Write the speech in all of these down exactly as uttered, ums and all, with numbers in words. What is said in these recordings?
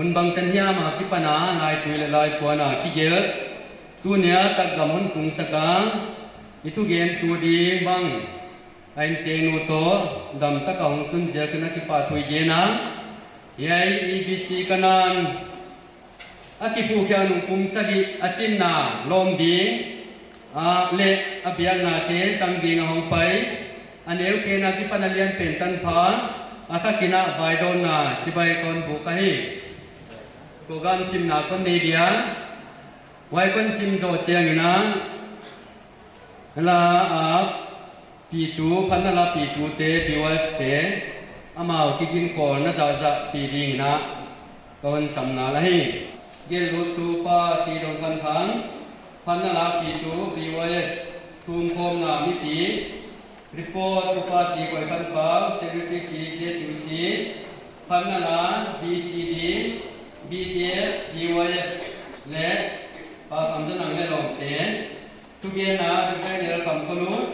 Hun bangtan hiam a kipan a laitui leh laipuan a kigelh, tuni a takgam hon pungsak a, i thugentu ding bang a innteeknu toh damtak a hong tun ziakin a kipahthu i gen a. Hiai E B C Kanaan a kiphuhkhiak nung kum sagih a chinna lawm ding, a, leh a biaknate sang ding a hongpai, a neupen a kipan a lianpen tanpha, a kha kin a vaidawnna chibai kon buk ahi. Program simna kon nei dia, huai kon sim zoh chiangin a, la a, Pitu, phatna la pitute, P Y F te, amau kiginkhawlna zahzah pi dingin a, ka hon sam ngal ahi. Gelhtu pa T. Dongkhanthang, phatna la pitu, P Y F thumkhawmna mipi, report upa T. Koikhanpau, secretary T. K S U C, phatna la B C D, B T F, P Y F leh Pa Khamzanang leh lawmte. Thugenna, Reverend L. Khamkholut.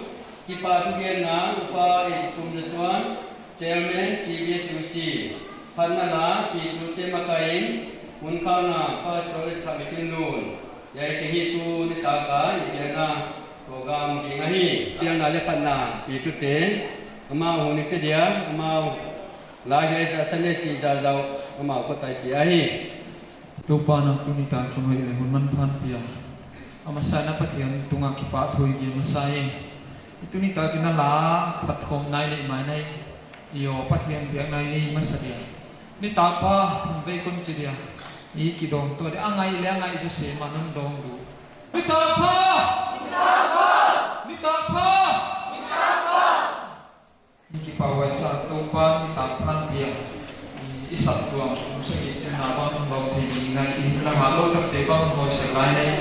Kipahthugenna, Upa H. Kumzasuan, Chairman, T B S U C. Phatna la pitute makaih in, hun khalna, Pastor Thangchinlun. Hiaite hi tuni tak a i piakna program ding ahi. Piakna leh phatna pitute, amau hun i pe dia, amau la hiai sa sa ne chi zahzah, amau ko tai pi ahi. Toupa, nang tuni tak hun hoih leh hun manpha hon pia. A masa in a Pathian tungah kipahthu i gen masa hi. I tuni tak in a la phatkhawm nai leh mai nai. I aw Pathian biakna i nei masa dia. Nitak pha, thumvei kon chi dia. I kidawng tou dia, a ngaih leh a ngaih zaw sema non dawng du. Nitak pha! Nitak pha! Nitak pha! Nitak pha! Kipahuai sa Toupa, nitak pha hon pia. I saptuam kum sagih chinna bang hong bawm thei ding nai, i hinna hatlou takte bang hong hawisak lai nai.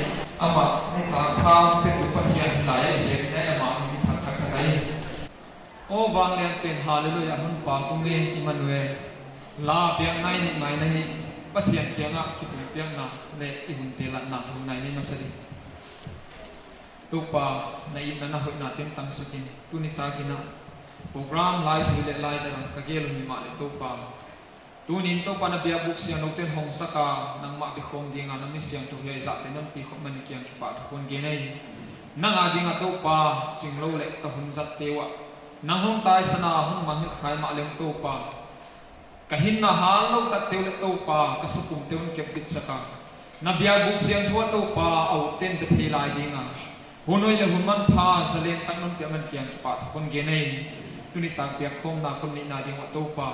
Amah nitak pha hon petu Pathian lai a i sep nai, amah min phat thak thak ahi. Aw vanglianpen, Hallelujah, hon pa kong e Immanuel. La biakna i neih mai na hi, Pathian kiangah kipumpiakna leh i hunte latna thumna i nei masa di. Toupa, na itna na hoihna teng tangsak in, tuni tak in a program laitui leh laidan ka gel uh himahleh Toupa, tuni'n Toupa na biakbuk siangthou ten hong sak a, nangmah biakkhawm ding a na mi siangthou hiai zahte non pikhawm man in kiang kipahthu kon gen ahi. Nang a ding a Toupa, chinglou leh ka hun zatte uah nang hon taisan a, hon mangngilh kha mahleng Toupa, ka hinna hatlou takte uh leh Toupa, ka sapumte uh hon kepbitsak a, na biakbuk siangthou a Toupa, a utte'n be thei lai ding a, hun hoih leh hun manpha zalen tak non piak man in kiang kipahthu kon gen ahi. Tuni tak biakkhawmna kon neihna ding uah Toupa,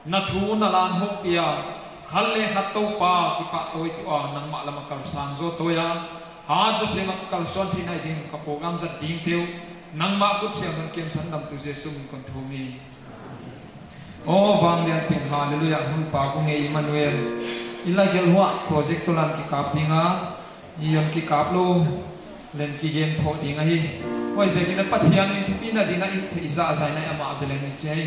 na thu na la hon houpih a, khat leh khat Toupa, kipahtawi tuh a, nangmah lam a kalsang zaw tawi a, hat zaw sem a kalsuan theihna ding ka program zat dingte uh nangmah khut siangthou in kemsak in, damtu Jesu min in kon thum hi. Aw vanglianpen, Hallelujah, hon pa kong e Immanuel. I la gelh uah projector la hon kikap ding a, i hon kikap lou leh kigen thou ding ahi. Huaiziakin a Pathian min thupina ding a i theih zahzah in a amah a be leng i chi hi.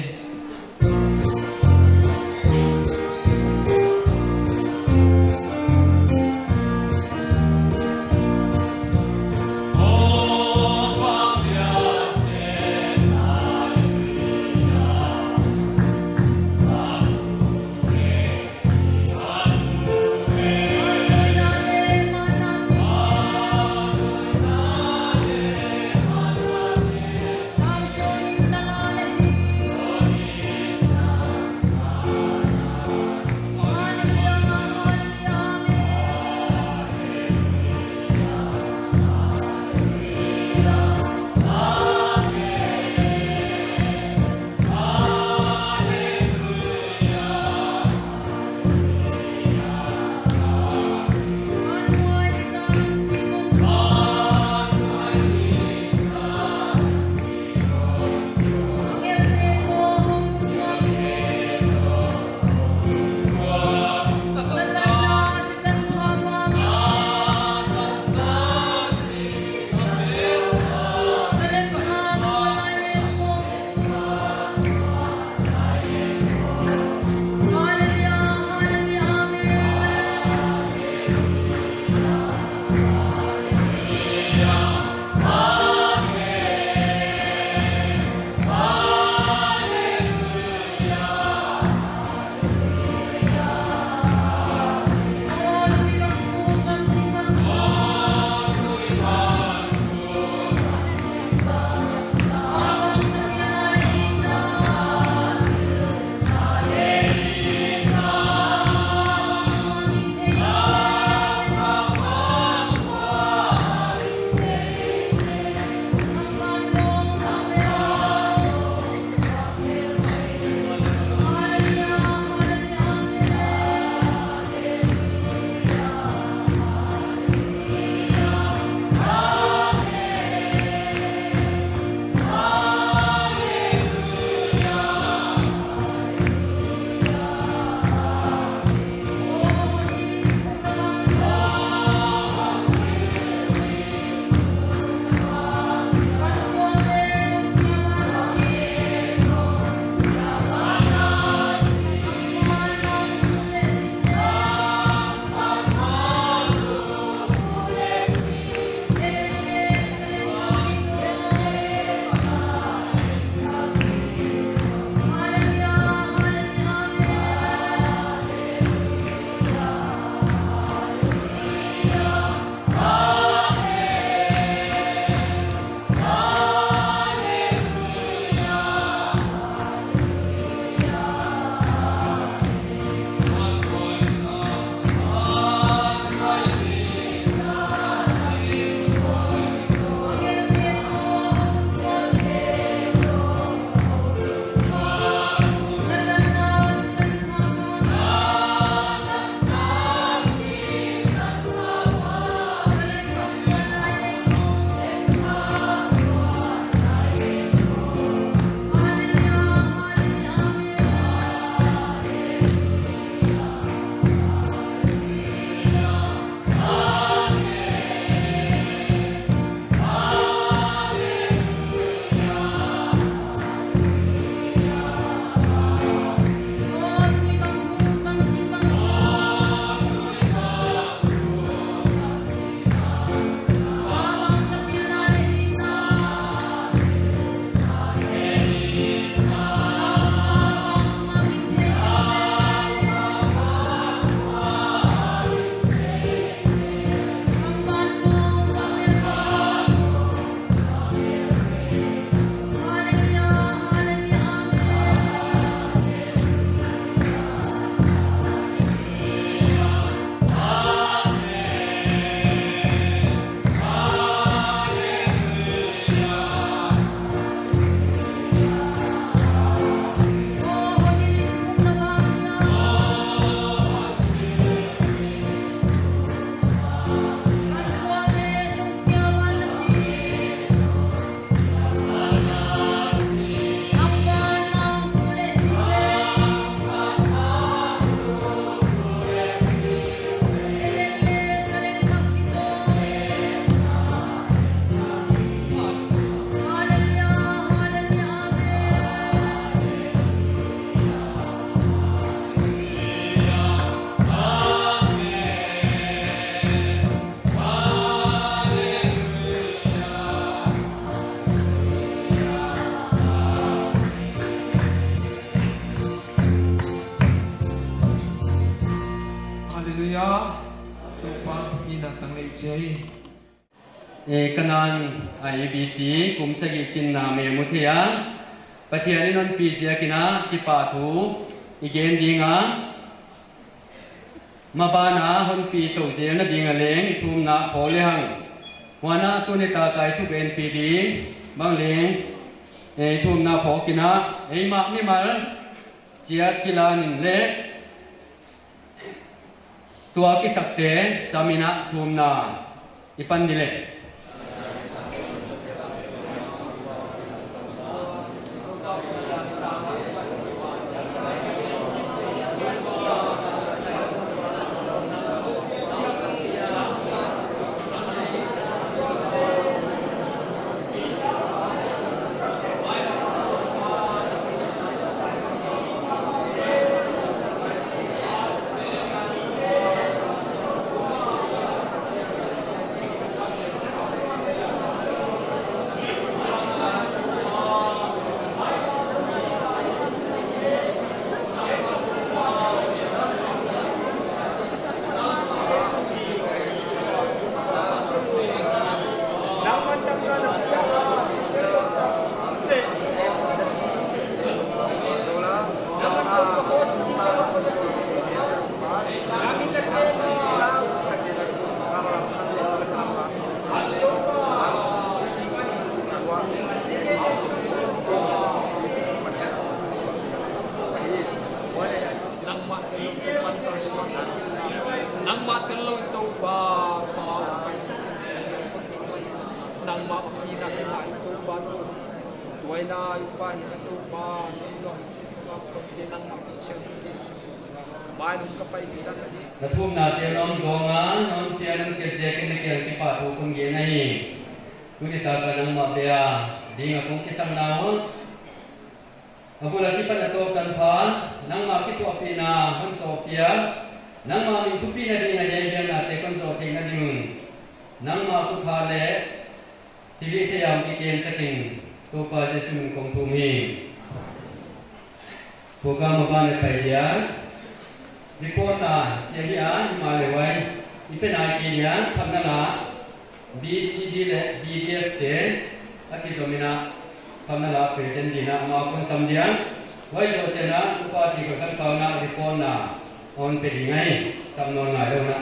E, Kanan a ABC kum sagih chinna mei mu thei a, Pathian in hon pi ziakin a kipahthu i gen ding a, maban a hon pi tou zelna ding a leng i thumna phaw le hang. Huan a tuni tak a i thugenpih ding bang leng, e, i thumna phaw kina, eimah mimal chiat kilan in le tua kisakte samin a thumna i pan di le. Nangmah tel lou Toupa Toupa. Nangmah tel lou Toupa, Toupa Toupa. Nangmah pi na ki mai Toupa Toupa. Tuaina Toupa hi Toupa, silo Toupa, Toupa, nangmah pi sel ki. Mai lung ka pai di dan di. Na thumna te nom gong a, non pia non kep ziakin na kiang kipahthu kon gen ahi. Tuni tak a nangmah bia ding a kon kisang na uh. A bul a kipan a tawp tanpha, nangmah kituahpihna hon sawpia, nangmah min thupina ding a hiai biakna te kon zawh theihna ding un, nangmah khut tha leh thilhihtheih hiam kiken sak in, Toupa Jesu min kong thum hi. Program a ban a pai dia. Report a chia hi a, himahleh huai i pe nai kei dia, phatna la, BCD leh BDF te a kizom in a, phatna la present ding in a, amau kon sam dia. Huai zoh chiang a, upa ti ko kan pau na, report na, hon pe ding ahi, sam nawn ngai lou na.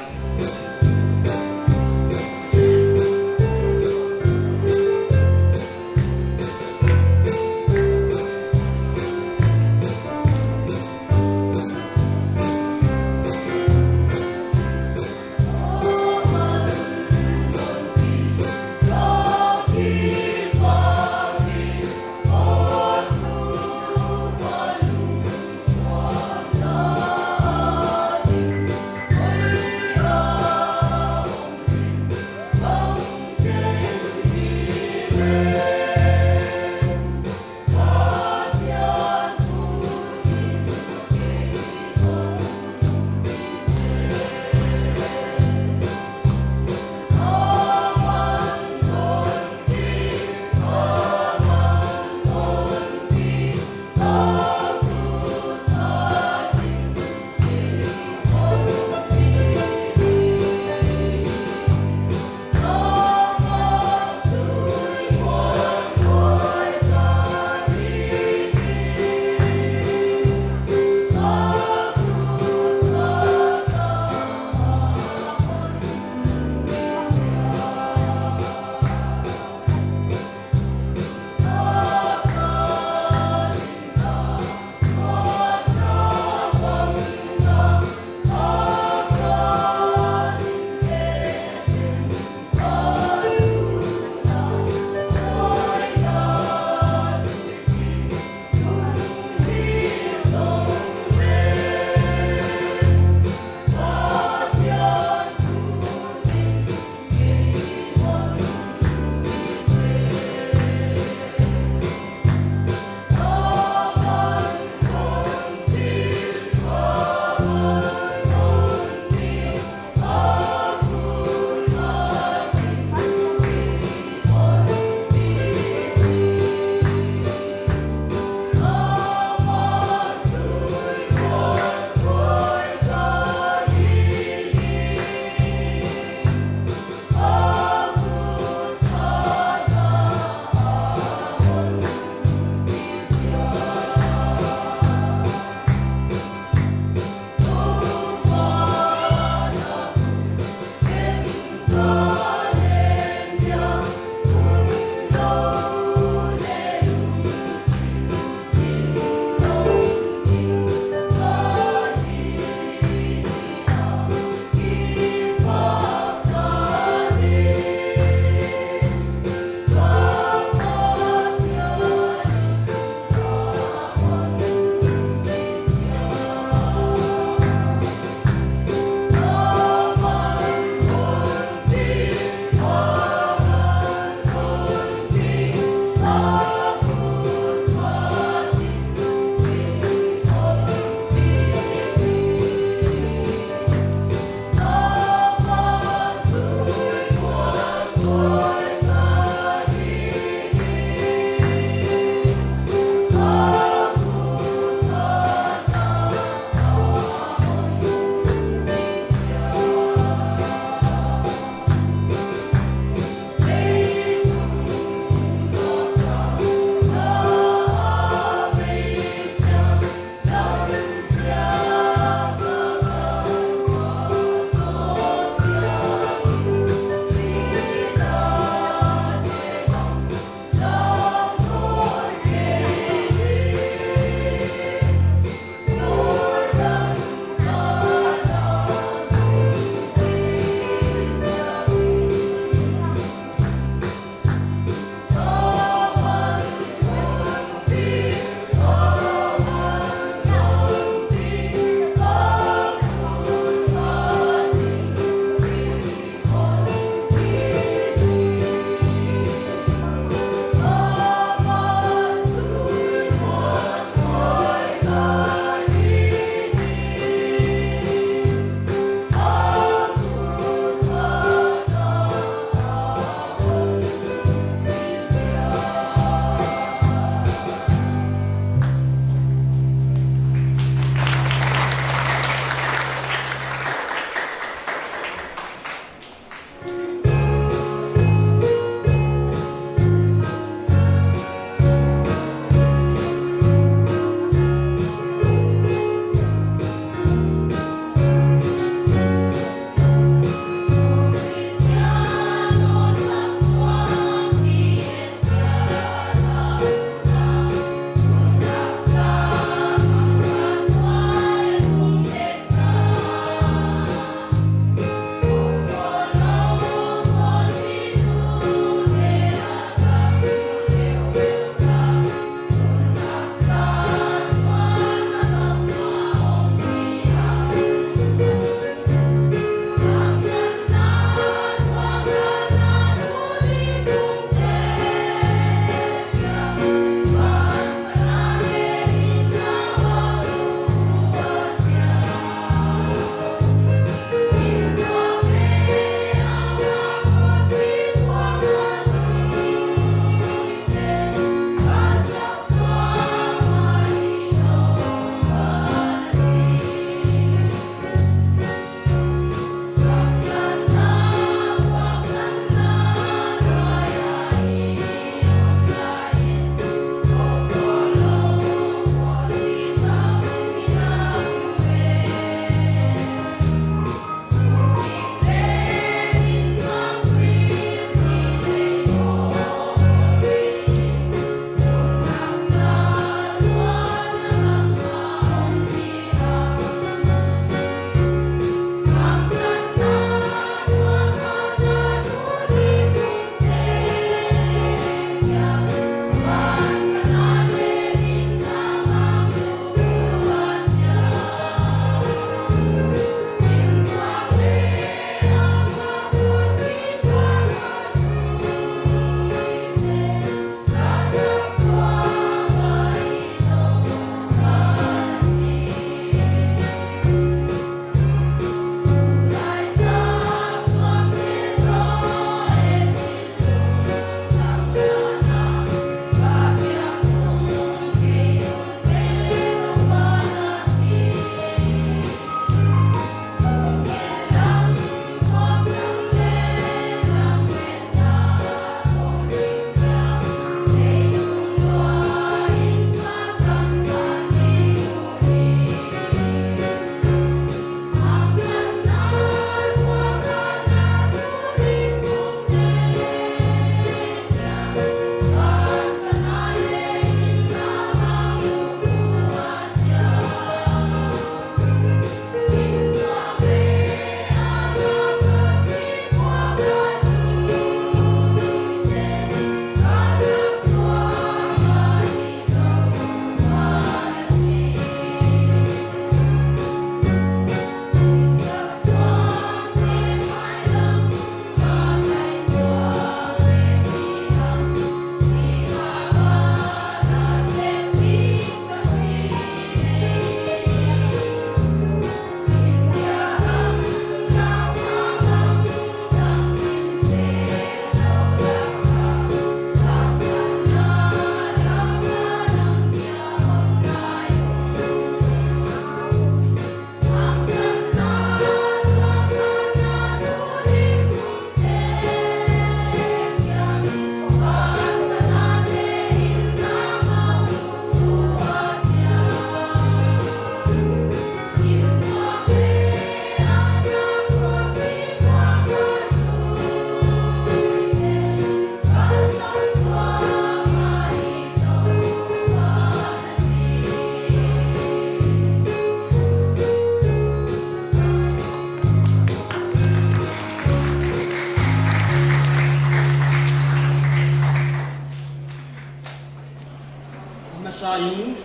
Masa in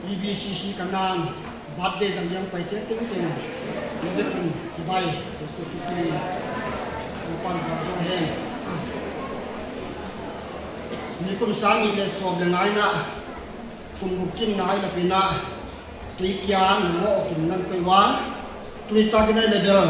E B C C Kanaan birthday zang liang paite tengteng na vek un chibai Jesu Khrist min in pan buang zo hen. Nikum sang nih leh sawm leh nga in a, kum guk chinna i lak in a, kei kia nungak awk in na koih ua, tuni tak in a i leh bel,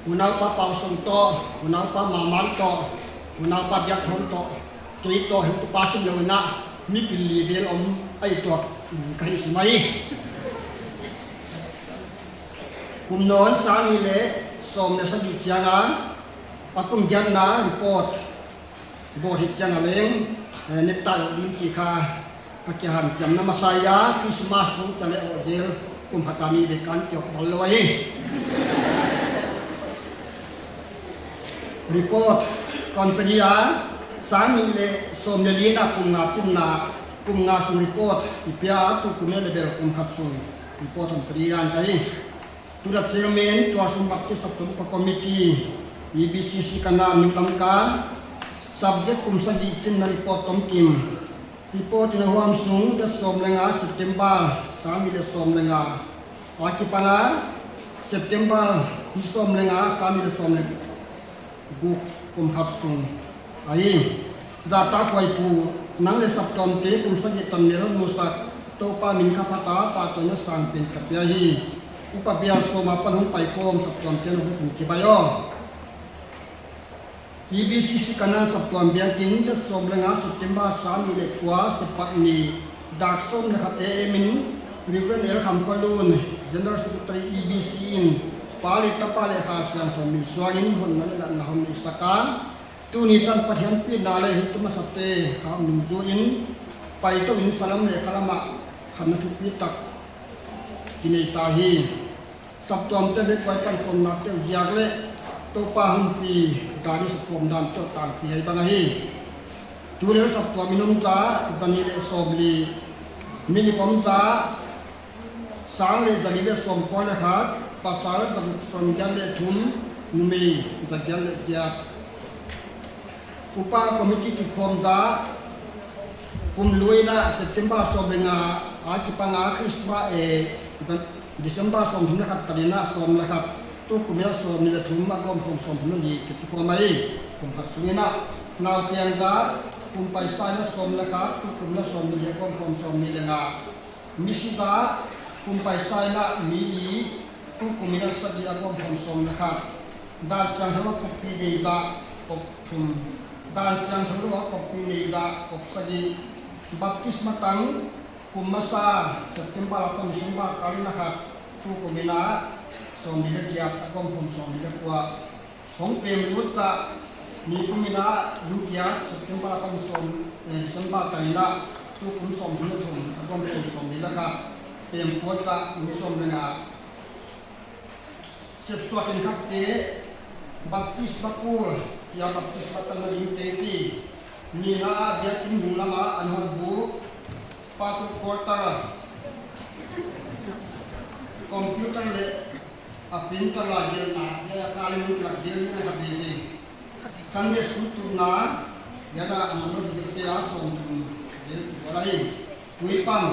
unaupa Pausong toh, unaupa Mamang toh, unaupa Biakthon toh, kei toh heutupa sim lou in a, mi pil li vel om ahih tuak in ka hih sim ahi. Kum nawn sang nih leh sawm leh sagih chiang a, a kum giatna report bawl hih chiang a leng, eh, nektai awk ding chih kha ka kihanciamna masa ahi a, Christmas khong cha leh awk zel, kum khat a mi vek kan kiawk bal lou ahi. Report company a, sang nih leh sawm leh li in a kum nga chinna, kum nga sung report i pia a, tukum i leh bel kum khat sung report company dan ka hi. Tuda Chairman, Tualsum Baptist Saptuam Upa Committee, E B C C Kanaan New Lamka, subject kum sagih chinna report tomkim. Report in a huam sung, date sawm leh nga September, sang nih leh sawm leh nga. A kipang a, September ni sawm leh nga, sang nih leh sawm leh guk, kum khat sung ahi. Zahtakhuai pu, nang leh saptuamte kum sagih tan mel hon musak, Toupa min kha phat a pahtawina sangpen ka pia hi. Upa bial sawm apan hong paikhawm saptuamte na vek un chibai aw. E B C C Kanaan Saptuam Biakin, date sawm leh nga September, sang nih leh kua, Sepak ni, dak sawm leh khat A M in Reverend L Khamkholun, General Secretary E B C in, Pa leh Tapa leh Kha Siangthou min suang in honna leh latna hon neihsak a, tuni tan Pathian pina leh heutu masate kha nungzui in, paitou in salam leh khalam ah khanna thupi tak kinei ta hi. Saptuamte vek huai pankhawmnate uh ziak leh Toupa humpi dan in saptuam dante uh tangpi hi bang ahi. Tulel saptuam in om za, za nih leh sawmli, mi lip om za, sang leh za li leh sawmkua leh khat, pasal za guk sawmgiat leh thum, numei za giat leh giat. Upa committee tukhawm za, kum lui in a September sawm leh nga a kipang a Christmas, eh, December sawmthum leh khat tan in a sawm leh khat, tukum in a sawmnih leh thum a gawmkhawm sawmthum leh li kitukhawm ahi. Kum khat sung in a, nau piang za, kum paisa in a sawm leh khat, tukum in a sawmnih leh li a gawmkhawm sawmnih leh nga. Misi za, kum paisa in a mi li, tukum in a sagih a gawmkhawm sawm leh khat. Dan siangthou a kawppih nei za, kop thum. Dan siangthou lou a kawppih nei za, kop sagih. Baptisma tang, kum masa, September apan December kal in a khat, tukum in a sawmnih leh giat a gawmkhawm sawmnih leh kua. Hong pem lut za, nikum in a kum giat, September apan sawm, eh, December tan in a, tukum sawmthum leh thum a gawmkhawm sawmnih leh khat. Pem puat za, mi sawm leh nga. Sepsuak khenkhatte, Baptisma kul, chia Baptisma tanna ding tengte, nihna a biakin hung lam a an hon buk, pa tu quarter, computer leh a printer la gelna, gelna leh mun lak gelna leh kha bete. Sunday school tuhna, gelna a man lou bete a sawmthum gel tu bal ahi. Tuipan,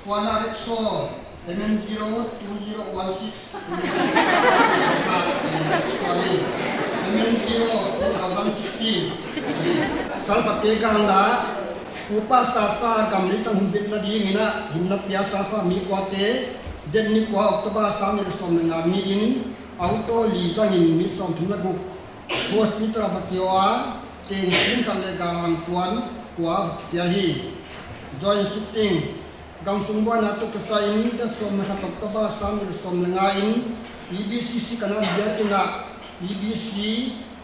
kuana rickshaw, M N zero two zero one six, M N zero two thousand sixteen. Salpate gangna, upa sasa gam leh tang humbitna ding in a, himna pia salpa mi kuate, date ni kua October sang nih leh sawm leh nga ni in, auto li zang in mi sawmthum leh guk, hospital a va kio a, teng sing khat leh galhang kuan kua va kipia hi. Joint sitting, gamsung buaina toh kisai in date sawm leh khat October sang nih leh sawm leh nga in, E B C C Kanaan Biakin a, E B C,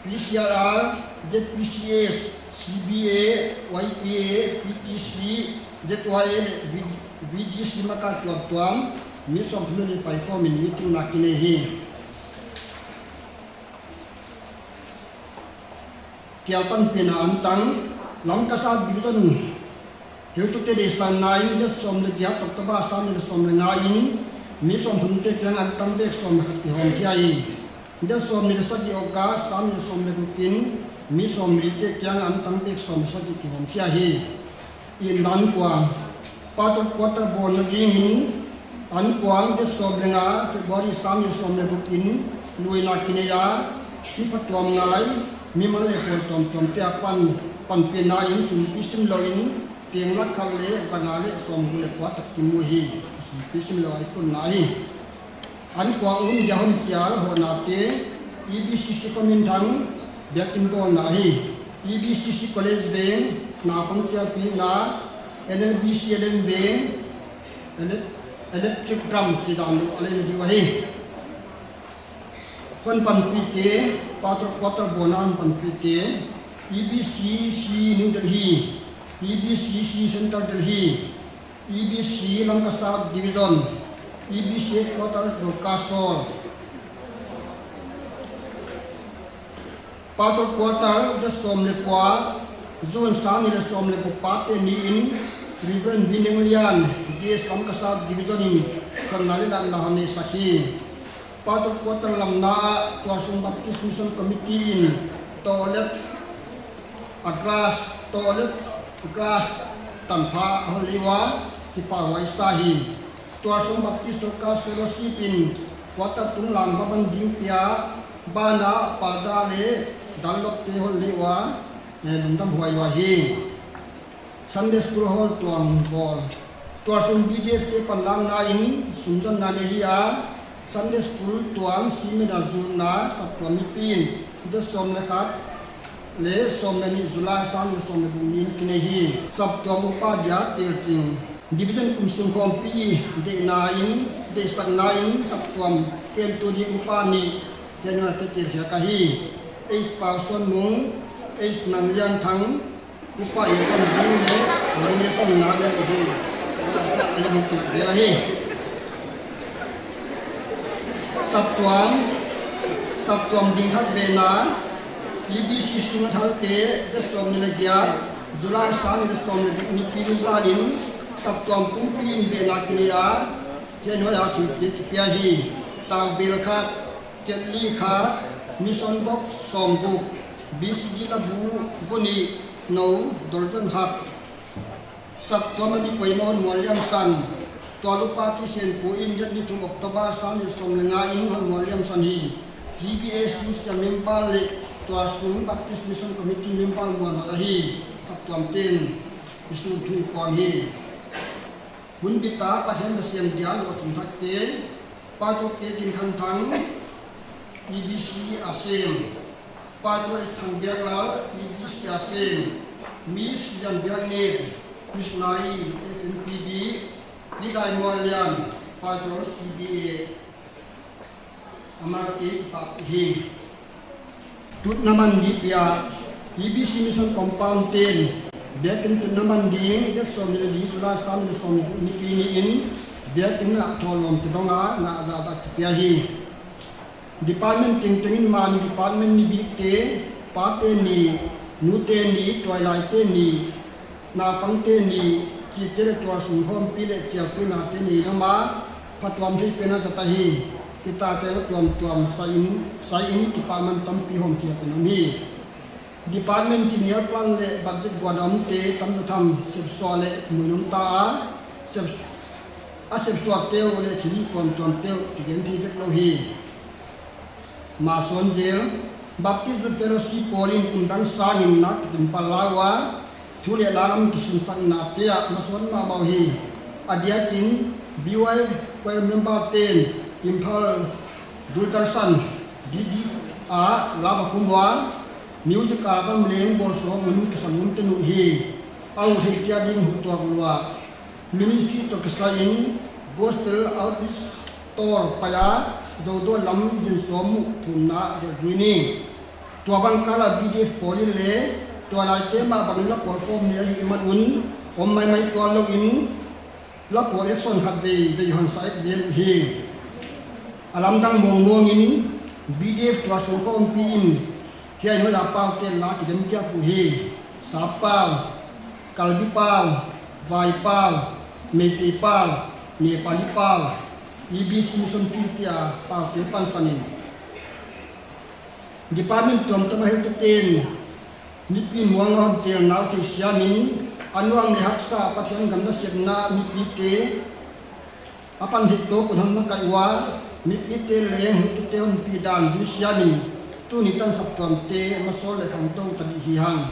P C R R, Z P C S, C B A, Y P A, P T C, Z Y A leh V-, V D C makaih tuamtuam, mi sawmthum leh li paikhawm in meeting na kinei hi. Kial panpihna antang, Lamka South Division heutute deihsakna in date sawm leh giat October sang nih leh sawm leh nga in, mi sawmthumte kiang antang bek sawm leh khat kihawmkhia hi. Date sawmnih leh sagih August sang nih leh sawm leh guk in, mi sawmlite kiang antang bek sawm leh sagih kihawmkhia hi. In dan kuang, Pathum quarter bawlna dingin, an kuang date sawm leh nga February sang nih leh sawm leh guk in luina kinei a, mi phatuam ngai, mimal leh pawl tuamtuam te apan panpihna in sumpi simlou in, teng lakh khat leh za nga leh sawmguk leh kua tak kimu hi. Sumpi simlou a i punna hi. An kuang un dia hon chial hoihna te, E B C C Kuminthang biakin bawlna hi. E B C C College Veng, naupang chialpihna, N L B C L M Veng, ele-, electric drum chih dan deuh a lei na diu ahi. Hon panpih te, Pathum quarter bawlna hon panpih te, E B C C New Delhi, E B C C Central Delhi, E B C Lamka South Division, E B C Headquarters Dorkasol. Pathum quarter date sawm leh kua June sang nih leh sawm leh kua Pate ni in Reverend Vinenglian, D S Lamka South Division in khonna leh latna hon neisak hi. Pathum quarter lamna ah Tualsung Baptist Mission Committee in toilet a glass, toilet glass tanpha hon lei ua, kipahhuai sa hi. Tualsung Baptist Dorcas Fellowship in quarter tunglam va ban ding pia, ban ah parda leh dunlop te hon lei ua, eh, lungdam huai lua hi. Sunday School Hall tuang bawl. Tualsung B D F te panlakna in sumzonna nei hi a, Sunday School tuang cement a zutna saptuam mipi in date sawm leh khat leh sawm leh nih July sang nih leh sawm leh guk ni in kinei hi. Saptuam upa dia telching. Division kum sung khawmpi deihna in, deihsakna in saptuam kemtu ding upa nih hiai nuai ah te telkhiak ahi. H Pausuanmung, H Nanglianthang, upa i kan ding leh ordination na ding upa a leh muk nak dia hi. Saptuam, saptuam ding khat vena, E B C C ngathal te date sawm nih leh giat July sang nih leh sawm leh guk ni pi ni zan in saptuam pumpi in vena kinei a, hiai nuai a thil te kipia hi. Tau bel khat, ketli khat, mission box sawmguk, B C D labu bu nih, nou dorjan khat. Saptuam a mi poimoh Honmuanliamsan, tual upa Thisen Pu in date ni thum October sang nih leh sawm leh nga in Honmuanliamsan hi. T B S U siam member leh Tualsung Baptist Mission Committee member muanhuai ahi. Saptuam te'n i sum thu i puang hi. Hun bit a Pathian na siam dia lohching thak te, Pathum K Kinkhanthang, E B C a sem. Pastor Thangbiaklal, E B C a sem, Miss Lianbiaknek, Miss Nai, F M P B, Pi Daimuanlian, Pastor C B A, amah kipak hi. Tutna man ding pia, E B C Mission Compound te'n, biakin tutna man ding, date sawm nih leh li July sang nih leh sawm nih pi ni in, biakin a thawlawm te dong a, na zahzah kipia hi. Department tengteng in mah department ni bikte, pate ni, nute ni, tuailaite ni, naupangte ni, chihte leh tualsung khawmpi leh chialpihna te ni lam ah, phatuam thei pen a zat ahi, kitate leh tuamtuam sai in, sai in kipaman tampi hawm kia pen om hi. Department chi nial plan leh budget guan a omte tam zaw tham sepsuah leh muin om ta a, sep-, a sepsuah te uh leh thil tuamtuam te uh kigen thei vek lou hi. Mah sawn zel, Baptist Youth Fellowship pawl in kum dang sang in nak kipan pal la ua, thu leh la lam kisinsakna te ah masuan mahmah hi. A diakin B Y choir member te'n Imphal Doordarshan D D a la va khum ua, music album leng bawl sawm un kisam un te uh hi. A uh theih chiat ding uh tuak lua. Ministry toh kisai in Gospel Outreach Store pai a, Zodawn lam zin sawm uh thumna deuh zui ni. Tuabang kal a B D F pawl in leh tualaite mah bang in la pawl form ni ahihman un, om maimai tuan lou in, la pawl action khat vei vei hon sa ek zel uh hi. A lamdang mawngmawng in B D F tualsung khawmpi in hiai nuai a paute la kidem kia uh hi. Sap pau, Karbi pau, Vai pau, Meitei pau, Nepali pau, E B C Mission Field te a paute pansan in. Department tuamtuam a heutute'n mipi muang a hon telna uh theisiam in, A nuam leh haksa Pathian gam nasepna mipite a pan hih toh kon hon makaih ua, mipite leng hotute honpi dan zui siamin tuni tan saptuamte masawl leh khangtou ta ding hi hang.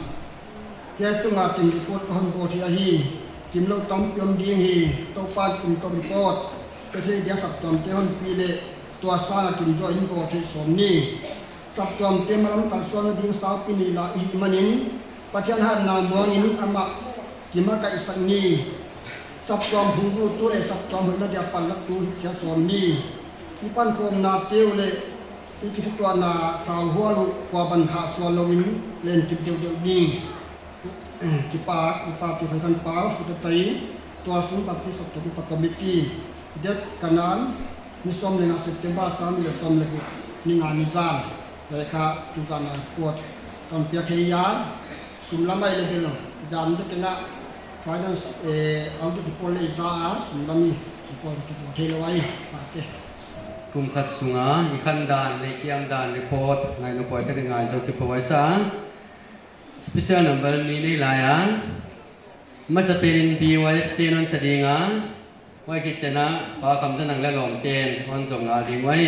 Hiai tunga team report ka hon bawl hi ahi. Kimlou tampi om ding hi. Toupa'n kum toh report pe thei dia saptuamte honpi leh tua sanga kim zaw in bawl thei sawm ni. Saptuamte malam kalsuanna ding saupi nei la i hih manin, Pathian hatna muangin amah kimakaihsak ni. Saptuam phungvuhtu leh saptuam hoihna dia panlaktu hih chia sawm ni. I pankhawmnate uh leh i kithutuahna khauhual uh kua ban khahsual louin len kip deuhdeuh ni. Eh, kipak, kipak, kipak, kipak, kipak, kipak, tua sung Baptist saptuam upa committee, date Kanan, ni sawm leh nga September, sang nih leh sawm leh guk, ni nga ni zan, hiai kha tuzan a report kon piak hi a, sum lam ah leh bel, zan deuh kei a, finance, eh, audit report leh i za a, sum lam i report kibawl theilou ahi, pate. Kum khat sunga i khan dan leh kiam dan report ngai nop huai tak in ngai zou kipawisa. Special number nih nei lai a, masapen in B Y F te'n hon sa ding a, huai khit chiang a Pa Khamzanang leh lawmte'n hon zong ngal ding uhi.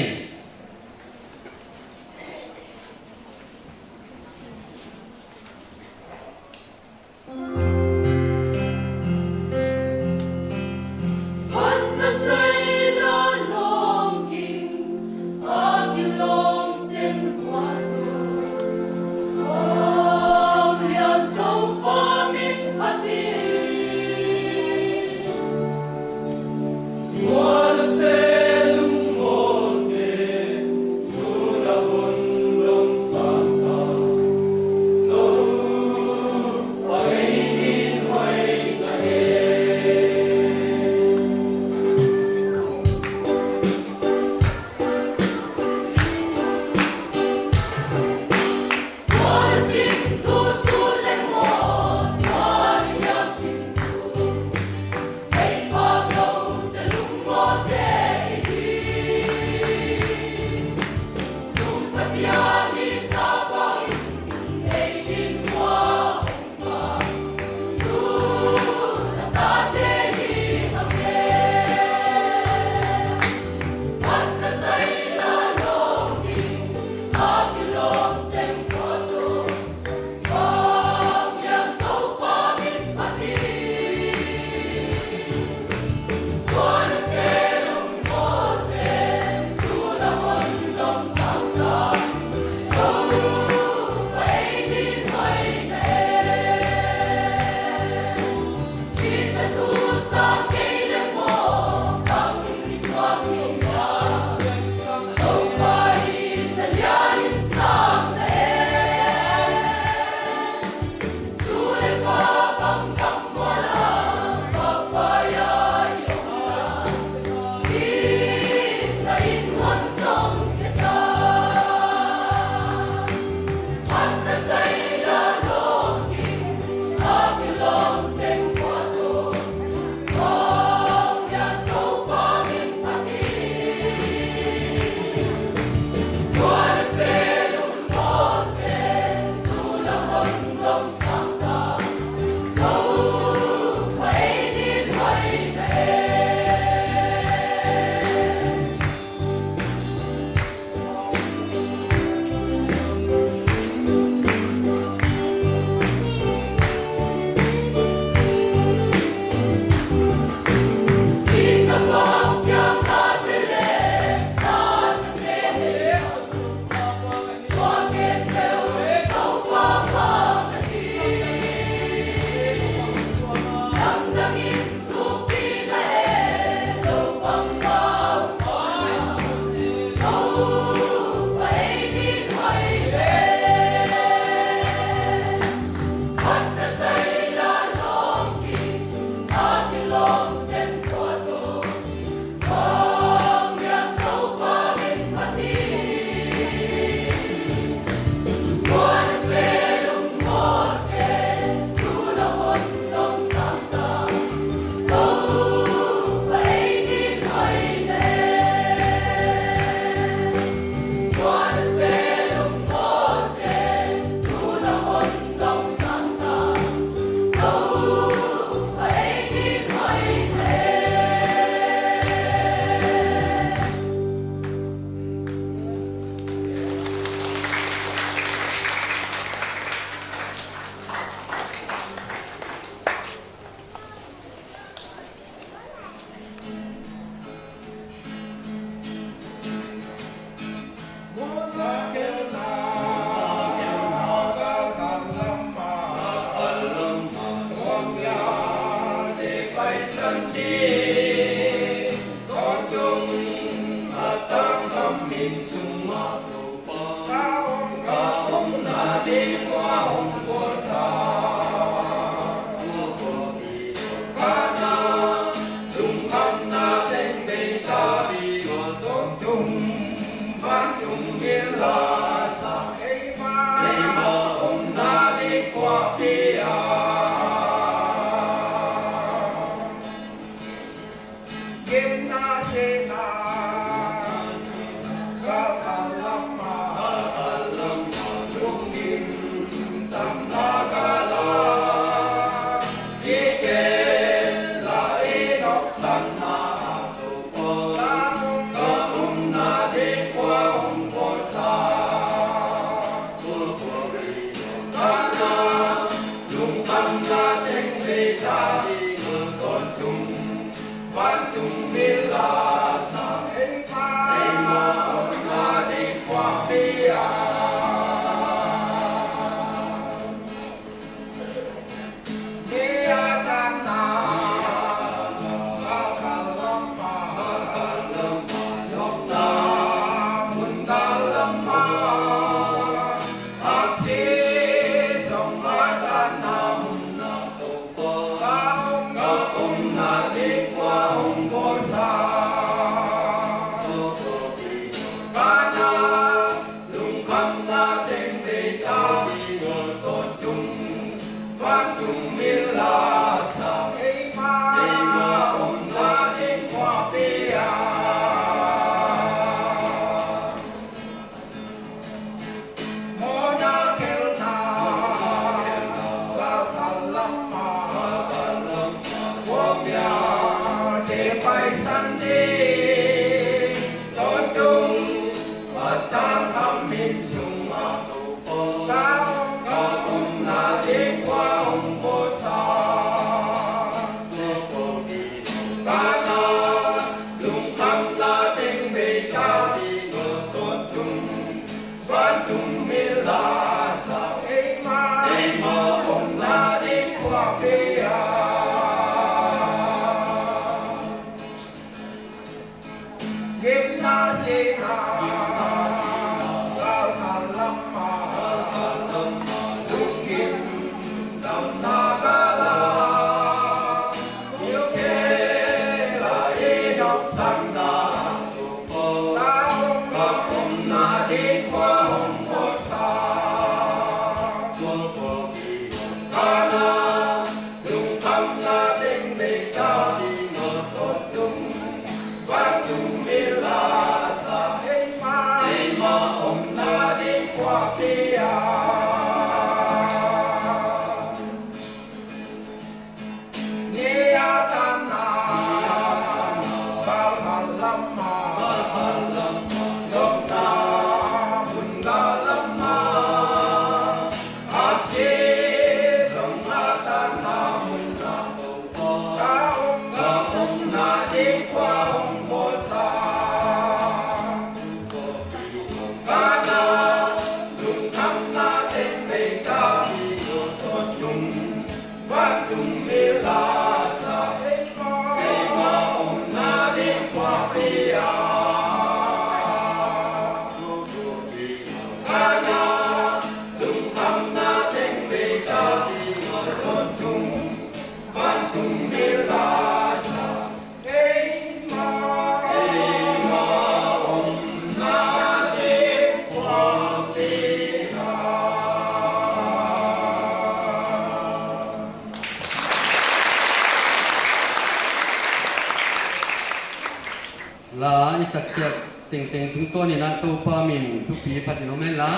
La i sak khiak tengteng tungtawn in a Toupa min thupi phat in om hen la.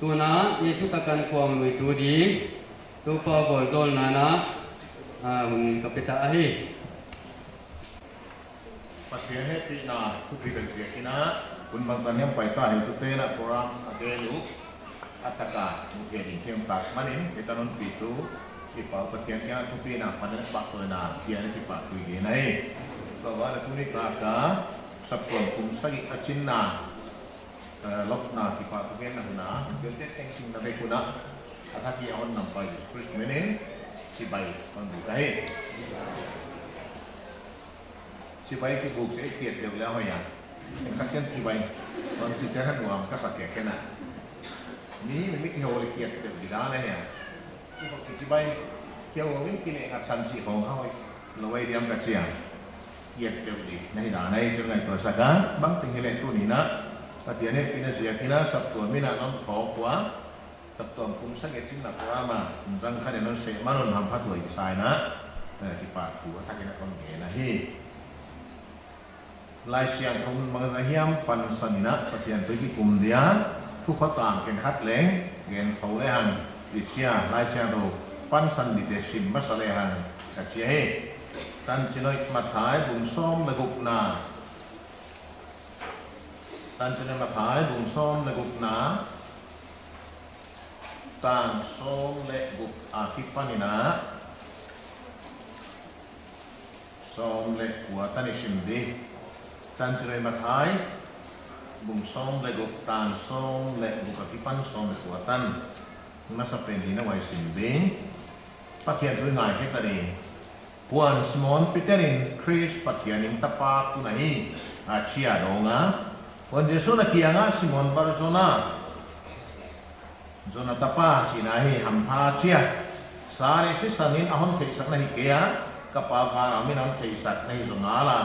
Tuna i thutak kan kuang lui tu di Toupa vualzawlna in a, ah, hun ka pe ta ahi. Pathian hehpihna thupi tak ziak in a, hun bangtan hiam pai ta hi tu te na program a te lu. A taka, mukhia ding thiam tak manin, hiai tan hon pitu, i Pau Pathian kiang thupina, panen paktoina, kiang kipahthu i gen ahi. Tua ban a tuni tak a, saptuam kum sagih a chinna, eh, lopna kipahthu genna hun a, tengteng tengteng na vek un a, a thak i a hon nampai Khrist min in, chibai hon buk ahi. Chibai kibuk se kiat deuh le hoih a. Ka ken chibai. Kon chi chen han nuam ka sa kei ken a. Mi, mi, mi kihou le kiat deuh di dan ahi a. Kihou ki chibai. Kihou in ki le ngat san chi hong hoih. Lo ai diam ka chi a. Kiat deuh di. Na hi dan ahi chu ngaihtuah sak a. Bangteng hileh tuni in a. Pathian hehpihna ziak in a saptuam in a non thawk ua. Saptuam kum sagih chinna program a, zang khat in hon seh man un hamphathuai sa in a, eh, kipahthu a thak in a kon gen ahi. Laisiangthou mun bangzah hiam pansan in a, Pathian toh kikum dia, thu khat tang ken khat leng, gen thou le hang, i chi a, Laisiangthou pansan dite sim masa le hang, ka chi hi. Tanchin hoih Matthai bung sawm le gukna. Tanchin hoih Matthai bung sawm le gukna. Tang sawm le guk a kipan in a, Sawm leh kua tan i sim di. Tanchinhoih Matthai, bung sawm leh guk, tang sawm leh guk akipan sawm leh kua tan. Masapen in a huai sim ding. Pathian thu i ngaikhe ta di. Huan Simon Peter in, Khrist Pathian in Tapa tun ahi, a chi a dawng a. Huan Jesu'n a kiang ah, Simon Bar Jona, Jona tapa, chihna hi, hampha chia. Sa leh sisan in a hon theihsak na hi kei a, ka Pa van a om in a hon theihsak na hi zaw ngal a.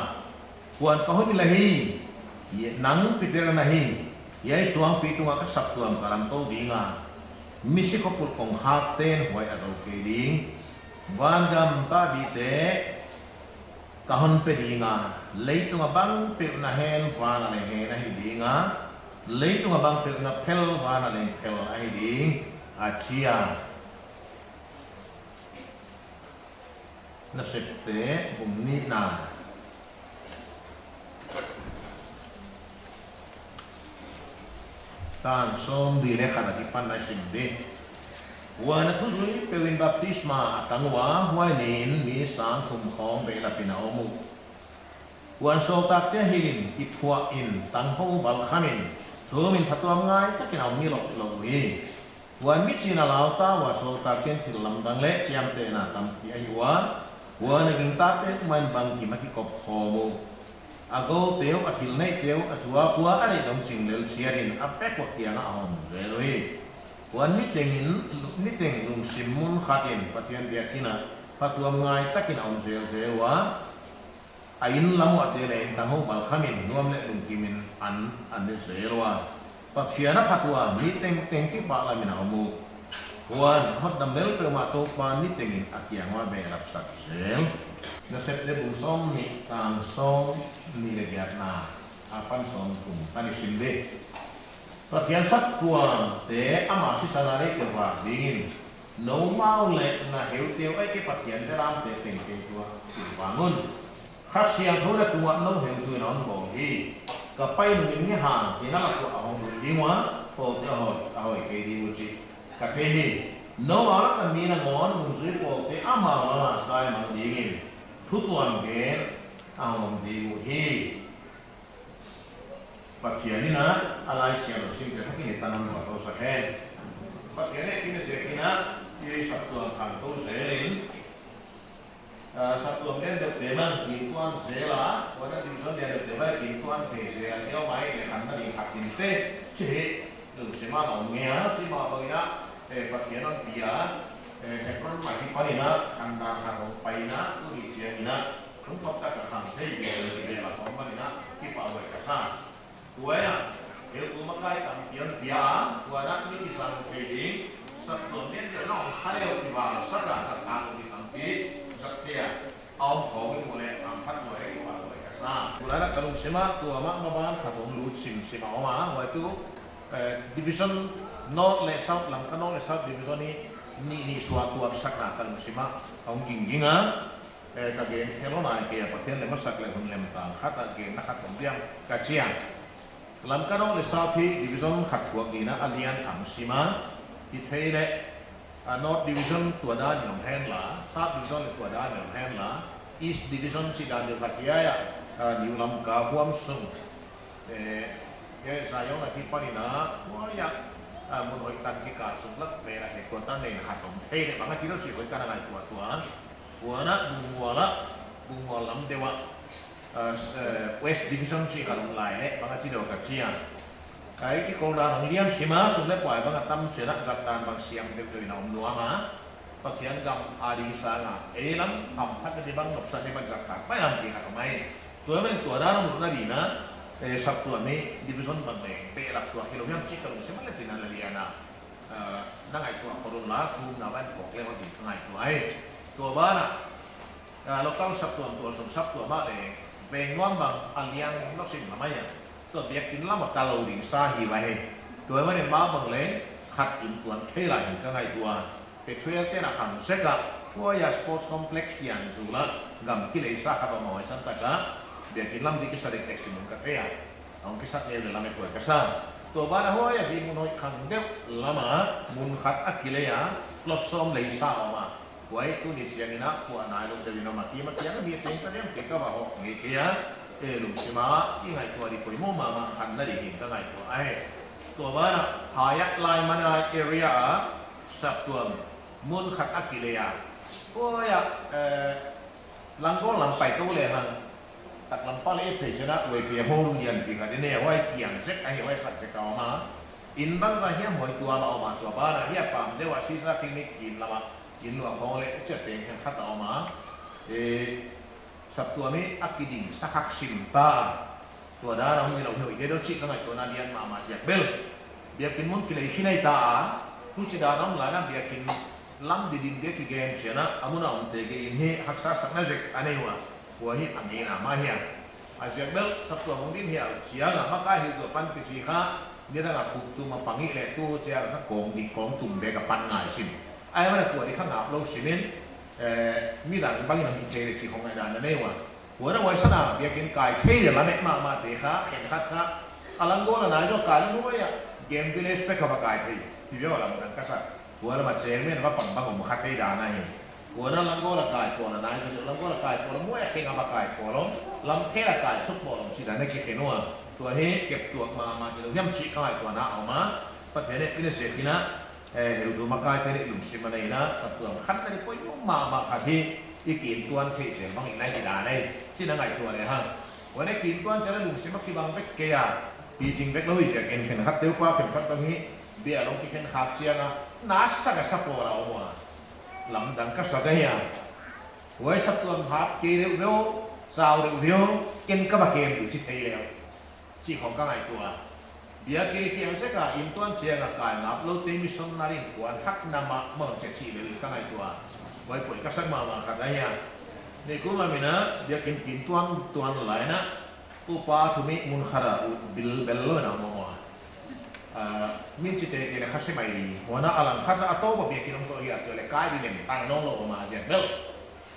Huan ka hon hilh ahi, nang Peter na hi, hiai suangpi tungah ka saptuam ka lamtou ding a. Misi khopulh kongkhakte'n huai a zou kei ding. Vangam tahbehte ka hon pe ding a, leitung a bang peuh na hen van ah leng hen ahi ding a, leitung a bang peuh na phel van ah leng phel ahi ding, a chi a. Nasepte bung nihna. Tang sawmli leh khat akipan i sim di. Huan a thuzui peuh in baptisma a tang ua, huai niin mi sang thum khawng behlap in a om uh. Huan sawltakte hilh in, kithuah in, tanghou balkham in, thum in phatuam ngai takin a om ngilh louh uhi. Huan michiin a lau ta ua, sawltakte'n thil lamdang leh chiamtehna tampi a hih ua, huan a gingta petmah in bangkim a kikop khawm uh. A goute uh, a thil neihte uh, a tuak ua a deih dong ching lel chiat in a pek ua kiang ah a hong zel uhi. Huan niteng in, niteng lungsim mun khat in Pathian biakin ah phatuam ngai takin a om zelzel ua, a inn lam uah te leh tanghou balkham in nuam leh lungkim in an, an ne zel ua, Pathian a phat ua, mi tengteng kipahlam in a om uh. Huan hotdam lel peuhmah Toupa'n niteng in a kiang uah behlap sak zel. Nasepte bung sawmnih, tang sawmnih leh giatna apan sawmthum tan i sim di. Pathian saptuamte ama sisan a deihte vak dingin, noumau leh na heuteu ahihkeileh Pathian belamte tengteng tuh thil vang un. Kha Siangthou na tungah nou heutu in a hon bawl hi. Ka Pa nung in nge hang, ken a lak uah a hong lut ding ua, pawlte a hoi, a hoi kei ding uh chih ka thei hi. Nou a lak a mi nangawn nungzui pawlte amau lam ah kai mang dingin, thu tuam gen a hong om ding uhi. Pathian in a, a Laisiangthou singte thakin i tan hon bawl sak hen. Pathian in a, kin a ziakin a, i saptuam khangtou zel in, ah, saptuam lian deuhte bang kin tuan zel a, huan a division lian deuhte bang kin tuan thei zel a, hiai mai leh khanna ding khat in te, chih hi lungsim ah om ngei a, chih mah bangin a, eh, Pathian hon pia, eh, Hebron mah akipan in a, khandan khat hong pai in a, tu ni chiang in a, lungkham tak a khang thei ding, ding leh la khong man in a, kipahhuai ka sa. Huai a, heutu makai tampi hon pia, huan a mi kisang thei ding, saptuam lian deuh na hong kha leh kival sak a, sak a mi tampi zat thei a, a om khawng in mu leh, hamphathuai, kipahhuai ka sa. Huan a ka lungsim ah, tua mah maban khat hong lut simsim a om a, huai tuh, eh, division North leh South, Lamka North leh South division nih, nih, nih suak tuak sakna ka lungsim ah hong gingging a. Eh, ka gen hello nai kei a, Pathian leh masak leh hun lem tang khat a genna khat om diam ka chi a. Lamka North leh South hi division khat tuak dingin a lian a hong sim a. Hithei leh, ah, North Division tua dan in om hen la, South Division leh tua dan in om hen la, East Division chih dan deuh khat hiai a, ah, New Lamka huam sung. Eh, hiai Zion akipan in a, huai a, ah, mun hoih tan kikal sung lak vel a headquarter nei khat om thei leh bang a chi lou chih hoih ka na ngaihtuah tuan. Huan a Bungmual a, Bungmual lam deuh a, ah, eh, West Division chih khat om lai leh bang a chi lou ka chi a. Hiai kikol dan hong lian sim a, sum leh pai bang a tam chiang a zat dan bang siam deuhdeuh in a om nuam a. Pathian gam a ding sang a, ei lam hamphatna di bang, nopsakna di bang zat kha pai lam di khat om ahi. Tua man tua dan a mutna dingin a, eh, saptuam hi division bang leng behlap tuak hilou hiam chih ka lungsim ah leh tina la lian a. Eh, na ngaihtuah khol un la, thumna ban phawk leh hon ding ka ngaihtuah ahi. Tua ban ah, ah, local saptuam, tualsung saptuam ah leng veng nuam bang a lian lou sim lam ahi a. Tua biakin lam a kal lou ding sa hi ua hi. Tua man in mah bang leng khat in tuan thei lai hi ka ngaihtuah. Pethuel te'n a khang zek a, huai a sports complex kiang zul a, gam kileisa khat om a, huai san tak a, biakin lam di kisa dek dek sim un ka thei a. Hong kisak leh lam e tuai ka sa. Tua ban a huai a di mun hoih khang deuh lam a, mun khat a kilei a, plot sawm leisa om a. Huai tuni chiangin a phuah nailou deuh in om a, ki ma kiang mi teng ka diam te ka va hawk ngei kei a, e lungsim a i ngaihtuah di poimoh mahmah khat na di hi'n ka ngaihtuah ahi. Tua banah Phaiak Laimanai area a saptuam mun khat a kilei a. Huai ah, eh, Langol lam pai tou lehang, taklam pal e thei chiang a, huai pi a hong lian pi khat i nei a, huai kiang zek ahi, huai khat zek a om a. Inn bangzah hiam huai tuam a om a, tua banah hiai pam deuh a Sisa Clinic in lam a, inn luah khong leh chiat teng khenkhat a om a. E, saptuam i a kiding sa khak sim ta. Tua dan a hong hilou hi deuh chih ka ngaihtuahna lian mahmah ziak bel. Biakin mun kilei khin ahi ta a, huchi dan a om lai in a biakin lam didim dia kigen chiang a, a mun a omte gei in hi haksa sakna zek a nei ua. Huai hi a ngeina mah hi a. A ziak bel saptuam hong dim hi a, chiang a makai hi tua pan pi chi kha, nidang a khuk tum a pang i leh tu chiang a kong di kong tum bek a pan ngai sim. Ahihman a tua di kha ngap lou sim in, eh, midang bang in a hih thei leh chih khong ngaihdan a nei ua. Huan a huai san a biakin kai thei leh lamet mahmah te kha, khenkhat kha, a Langol a nai zaw kai lou huai a, Game Village pek kha va kai thei. Hi veu lam dang ka sa. Huan a ma chairman va pang bang om kha thei dan ahi. Huan a Langol a kai pawl a nai zaw, Langol a kai pawl a muai a keng a va kai pawl om, Lamphel a kai suk pawl om chih dan a kikhen ua. Tua hi kep tuak mahmah hilou hiam chih ka ngaihtuahna a om a. Pathian e, ina ziak in a, eh, heutu makai te leh lungsim a nei in a, saptuam khanna di poimoh mahmah khat hi, i kiintuan thei zel bang in a hi dan ahi, chih na ngaihtuah lehang. Huan a kiintuan chiang a lungsim a kibang vek kei a, pi ching vek lou hi ziakin khenkhat te upa khenkhat bang hi, bial hong kikhen khak chiang a, na sak a sa pawl a om ua. Lamdang ka sa ka hi a. Huai saptuam hap kei deuh veu, chau deuh veu, ken ka va kem di chi thei leh. Chih khong ka ngaihtuah. Biakin kiang zek a inntuan chiang a kai ngap lou te missionary in kuan hakna mahmah che chih lel ka ngaihtuah. Huai poi ka sak mahmah khat ahi a. Nikum lam in a, biakin kiintuan tuan lai in a, upa thum i mun khat a ut bilbel lou in a om ua. Ah, min chi te ke leh kha se mai di. Huan a lang khat a a tou ba biakin om tou hi a, chu leh kai di lem tang nawnlou om a ziak bel.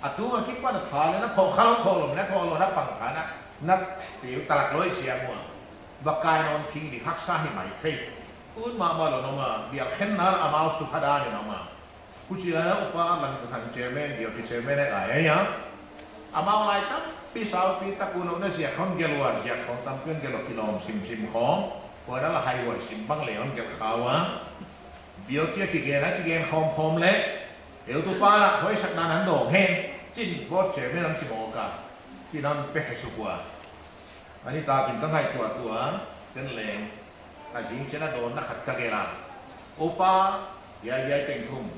A tung a kipan a tha leh na thoh kha lou, thoh lou, na thoh lou, na pang kha na, na teu talak lou i siam ua. Va kai nawn phing di haksa hi mai thei. Tun mahmah lou in om a, bial khenna amau sukha dan in om a. Huchi lai in a upa Langzathang chairman, D O T chairman e lai ahi a. Amau lai tampi saupi tak un om na ziak hon gelh ua, ziak hon tampi hon gelh ua kilawm simsim khong. Huan a la hai huai sim bang leh hon gelh kha ua. D O T a kigen a kigen khawmkhawm leh. Heutupa lah huai sak dan a hon dawng hen, chi'n board chairman hon chi mawk a, chi'n hon pe khe suk ua. A nitak in ka ngaihtuah tuah, ken leng, a zing chiang a dawnna khat ka gelh a. Upa, hiai hiai teng thum.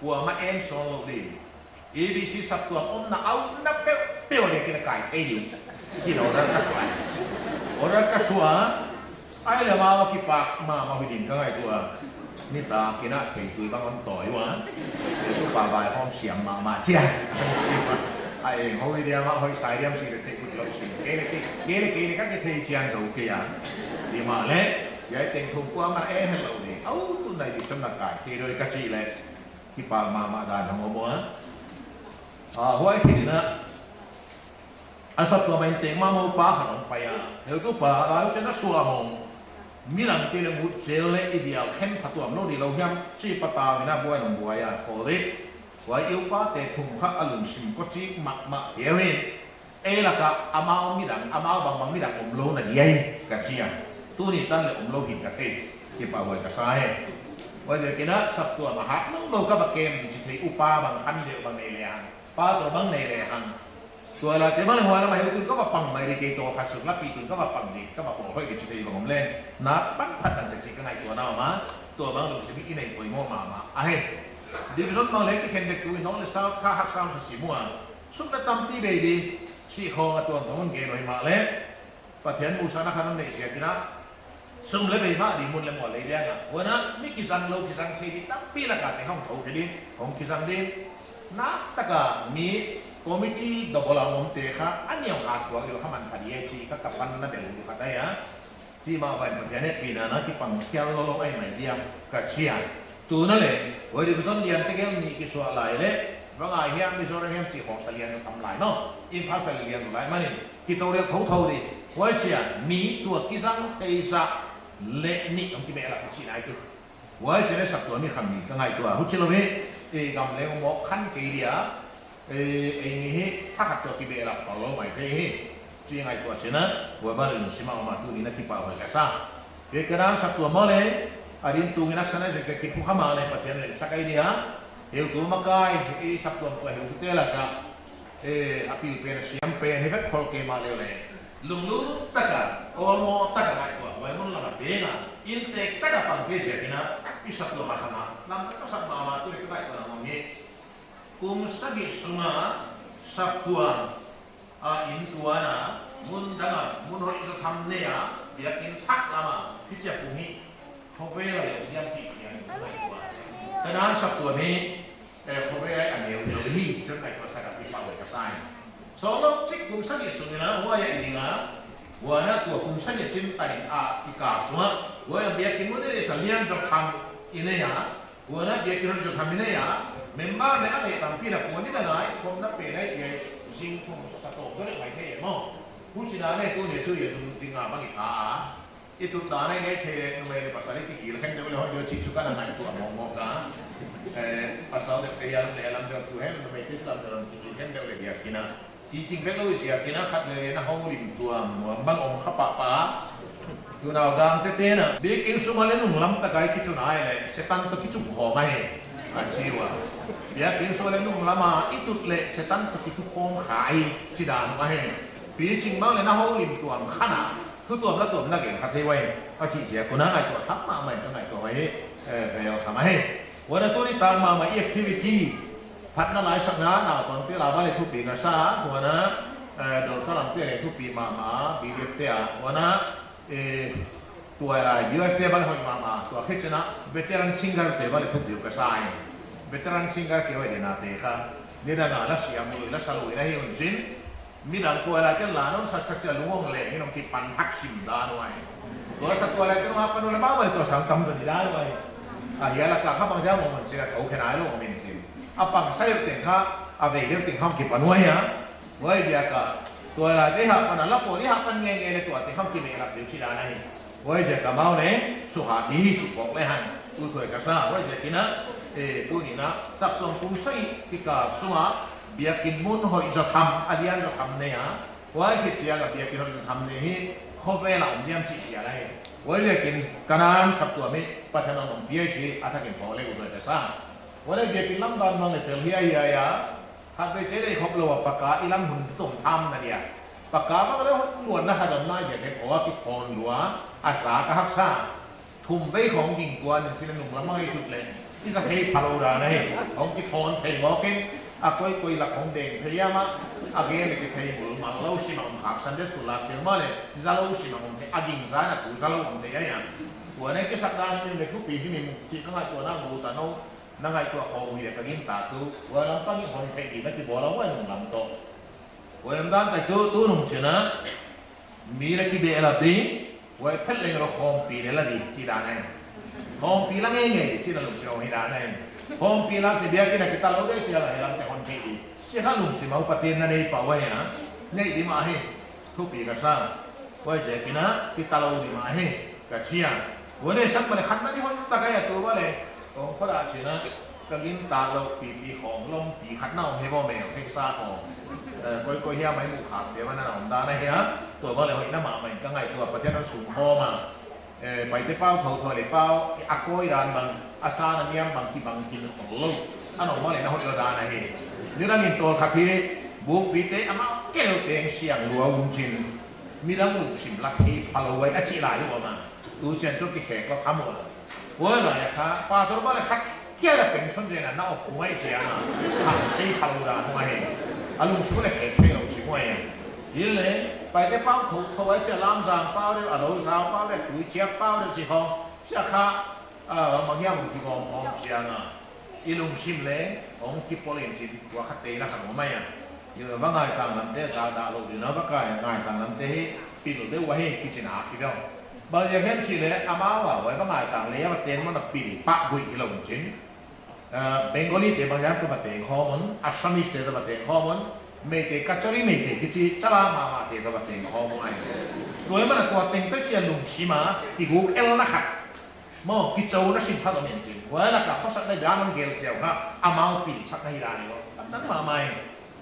Kuamah en sawn lou di. A B C saptuam omna a utna peuhpeuh leh ken a kai thei di. Chi'n order ka suah. Order ka suah. Ahihleh amau kipak mahmah hi din ka ngaihtuah. Nitak in a theitui bang hon tawi ua. Heutupa vaihawm siam mahmah chia. A eng hoih diam a hoih sai diam chih leh theih kut lou sin. Kei leh kei, kei leh kei leh ka kithei chian zou kei a. Himahleh, hiai teng thum kuamah en het lou di. Au, tu nai di sam na kai thei doi ka chih leh. Kipak mahmah dan hong om ua. Ah, huai khin in a. A saptuam a inteng mahmah upa khat hong pai a. Heutupa, lai chiang a suah mawng. Midangte leh mut zel leh i bial khen phatuam lou di lou hiam, chih patau in a buai nung buai a, kawlek. Huai i upate thum kha a lungsim ko chik mahmah te uh in. Ei lak ah amau midang, amau bangbang midang omlou na di ahi, ka chi a. Tuni tan leh omlou hi'n ka thei. Kipahhuai ka sa hi. Huai ziak in a saptuam a hap lou lou ka va kem di chi thei upa bang khan deuh bang nei lehang. Pastor bang nei lehang. Tua la te bang leh huai lam a heutu in ka va pang mai di kei toh kha suk la pi tun ka va pang di, ka va pawl hoih di chi thei bang om leh. Na pan phat dan chi ka ngaihtuahna om a. Tua bang lungsim i nei poimoh mahmah ahi. Division bang leh kikhen dek tu in North leh South kha haksa sa sim ua. Sum na tampi bei di, chih khong a tuamtuam hon gen uh himahleh. Pathian muhsakna khat hon neih ziak in a. Sum leh bei mah di mun leh mual lei liang a. Huan a mi kizang lou kizang thei di tampi lak a te hong thou khe di, hong kizang di. Naktak a mi committee double a omte kha, a ni hong hat tuak di uh kha man kha di e chih ka ka panna bel uh kha tai a. Chih mah bang in Pathian hehpihna in a kipang khial lou lou ahi mai diam ka chi a. Tun a leh, huai division liante gel nih kisuah lai leh, bang a hiam Mizoram hiam chih khong sa lian uh tam lai maw. Imphal sa lian uh lai manin, kitou lian thouthou di. Huai chiah, mi tua kizang thei zah leh nih hong kibeh lak uh chih nai tu. Huai chiah leh saptuam mi khat ni ka ngaihtuah. Huchi lou hi, Ei gam leng mawk khan kei dia, ei, ei ni hi, thakhat toh kibehlap khol lou mai thei hi. Chi ngaihtuah chi'n a, huai ban lungsim a om a tuni'n a kipahhuai ka sa. Ei ka dan saptuam maw leh, a din tungin a san a zek zek kiphukha mahleh Pathian leng sa kai dia. Heutu makai, ei saptuam tua heutute lak a, eh, a pil pen, a siam pen, hi vek khol kei mahle leh. Lunglut taka, awlmoh taka ngaihtuah, huai mun lam a teng a, inntek taka pang thei ziakin a, i saptuam a khang a, lamdang ka sak mahmah tu leh ka ngaihtuahna om hi. Kum sagih sung a, saptuam a, inn tuan a, mun dang a, mun hoih zaw tham nei a, biakin thak lam a, hichia pung hi. Khovel a leh diam chih diam ngaihtuah. Ka dan saptuam hi, eh, khovel a neuneu hi, chun ngaihtuah sak a kipahhuai ka sa hi. Sawtlou chik kum sagih sung in a, huai a i ding a, huan a tua kum sagih chim tan in a, i kal sung a, huai a biakin mun leh sa lian zaw tham i nei a, huan a biakin hoih zaw tham i nei a, member leh a leh tampi na puan i na ngai, khawmna pen a i zing thum sa tawm deuh leh mai thei maw. Huchi dan a tuni chu i zung ding a bang i kha a. I tut dan a i neih theih leh numei leh pasal i kigil khen deuh leh hoih deuh chih chu ka na ngaihtuah mawkmawk a. Eh, pasal deuh te hiam leh lam deuh tu hen, numei te lam deuh lam kigil khen deuh leh biakin a. I ching vek lou ziakin a khat leh leh na houlim tuam nuam bang om kha pahpah. Tunau dang te te'n a. Biakin sung a leh nunglam taka i kichun a leh, Setan toh kichuk khawm ahi. A chi ua. Biakin sung a leh nunglam a i tut leh, Setan toh kichuk khawm kha ahi. Chi dan uh ahi. Pi ching bang leh na houlim tuam khan a. Thu tuam la tuam na gen kha thei uai, a chih ziak un a ngaihtuah tham mahmah in ka ngaihtuah hi, eh, vel tham ahi. Huan a tuni tang mahmah i activity, phatna laisakna, naupangte la ban leh thupi ka sa, huan a, eh, Dorka lamte leh thupi mahmah, B D F te a, huan a, eh, tua la, B D F te ban leh hoih mahmah, tua khit chiang a, veteran singer te ban leh thupi ka sa hi. Veteran singer te hoih dena te kha, nidang a la siam lui, la sa lui na hi un chin, midang tuailai ten la non sak sak chia lungong leh, hi nong kipan thak sim dan uai. Tua sak tuailai ten hak pan ua la ma ma tua sang tam zon dan uai. A hia la ka kha bang jam mon chia thou khen ai lou min chin. A pang sa leuh teng kha, a vei leuh teng kha kipan uai a. Huai dia ka, tuailai te hak pan a la po ni hak pan nge nge leh tua te kha kibehlap deuh chi dan ahi. Huaiziak a mau ne, sukha di hi chih phawk lehang, uthuai ka sa, huaiziakin a, eh, tuni'n a, saptuam kum sagih kikal sung a, biakin mun hoih zaw tham, a lian zaw tham nei a, huai khit chiang a biakin hoih zaw tham nei hi, khovel a om diam chih sia lai. Huaiziakin ka dan saptuam hi, Pathian a om pi ai si, a thakin phawk leh uthuai ka sa. Huai leh biakin lam dan mang leh tel hiaihiai a, Khatvei chih leh khop lou a paka i lam hun tung tham na dia. Paka bang leh hun luan na kha dan na dia, kei phoa ki phon lua, a sa ka haksa. Thum vei khong ging tuan in chin nunglam a i tut leh. I sa thei phalou dan ahi. Khong ki thon thei mawk in. A koi koi lak khong deng thei a ma. A gen leh ki thei mul mal lou sim a om khak Sunday school lak chiang mahleh. Za lou sim a om thei. A ging za na tu za lou om thei a ya. Tua ne ki sak dan in leh thupi hi min ki ka ngaihtuah na mu ta nou. Na ngaihtuah khawm uh hi leh ka gintak tu, huai lam pang in hon theih ding na kibawl a huai nunglam toh. Huai lam dan tak tu, tu nung chiang a, mi leh kibehlap ding, huai phet leng lou khawmpi leh la ding, chi dan ahi. Khawmpi la ngeingei, chi na lungsim uh hi dan ahi. Khawmpi la si biakin a kitalou deuh chiang a, hiai lam te hon theih ding. Chi kha lungsim uh Pathian na nei pah uai a, nei di mah hi. Thupi ka sa, huaiziakin a, kitalou di mah hi, ka chi a. Huan e sak mahleh khatna di hon tak a ya tu mahleh, kong khoda chiang a, ka gintak lou pipi khong lom pi khatna om hi baw mel, hei sa khong. Eh, koi koi hiam mai mu khak dia mana om dan ahi a, tu mahleh hoihna mahmah in ka ngaihtuah Pathian a sung hawm a. Eh, Paite pau thou thou leh pau, a koi dan bang, a san a niam bang kibang khin khol lou. A nong mahleh na hoih lou dan ahi. Nidang in tawlkhat hi, bukpite amau kel teng siang lua un chin. Midang lungsim la thei phalou uai a chih lai lou ma. Tu chiang chu ki khek lou kha maw. Huai lai a kha, pastor mahleh khat kia la pension zen a na op kuai chiang a. Kha thei phalou dan uai. A lungsim leh khek thei lou si uai. Hileh, Paite pau thou thou uai chia Lamzang pau deuh, a Lozau pau deuh, Tuichiak pau deuh chi hong. Sia kha, a, mang hiam ki gawm hong chiang a. I lungsim leh, hong kipol in chin, tua khat te na khan om mai a. I va ngaitang lam te, da da lou ding na va kai ngaitang lam te hi, pil deuh uai hi, ki chin a, ki deuh. Bang ya hiam chih leh, amau a, uai va ngaitang leh, ya va ten maw na pil, pah gui hi lou chin. Eh, Bengali te bang ya tu va teng khawm un, Assamese te tu va teng khawm un, Meitei Kachari Meitei kichi, chala mama te tu va teng khawm un ai. Tua mana tua teng te chia lungsim a, ki guk el na khat. Maw, kichouna sim khat om in chin. Huai laka khosakna dan hon gel chiang kha, amau pilsakna hi dan hi maw. Tam mahmah hi.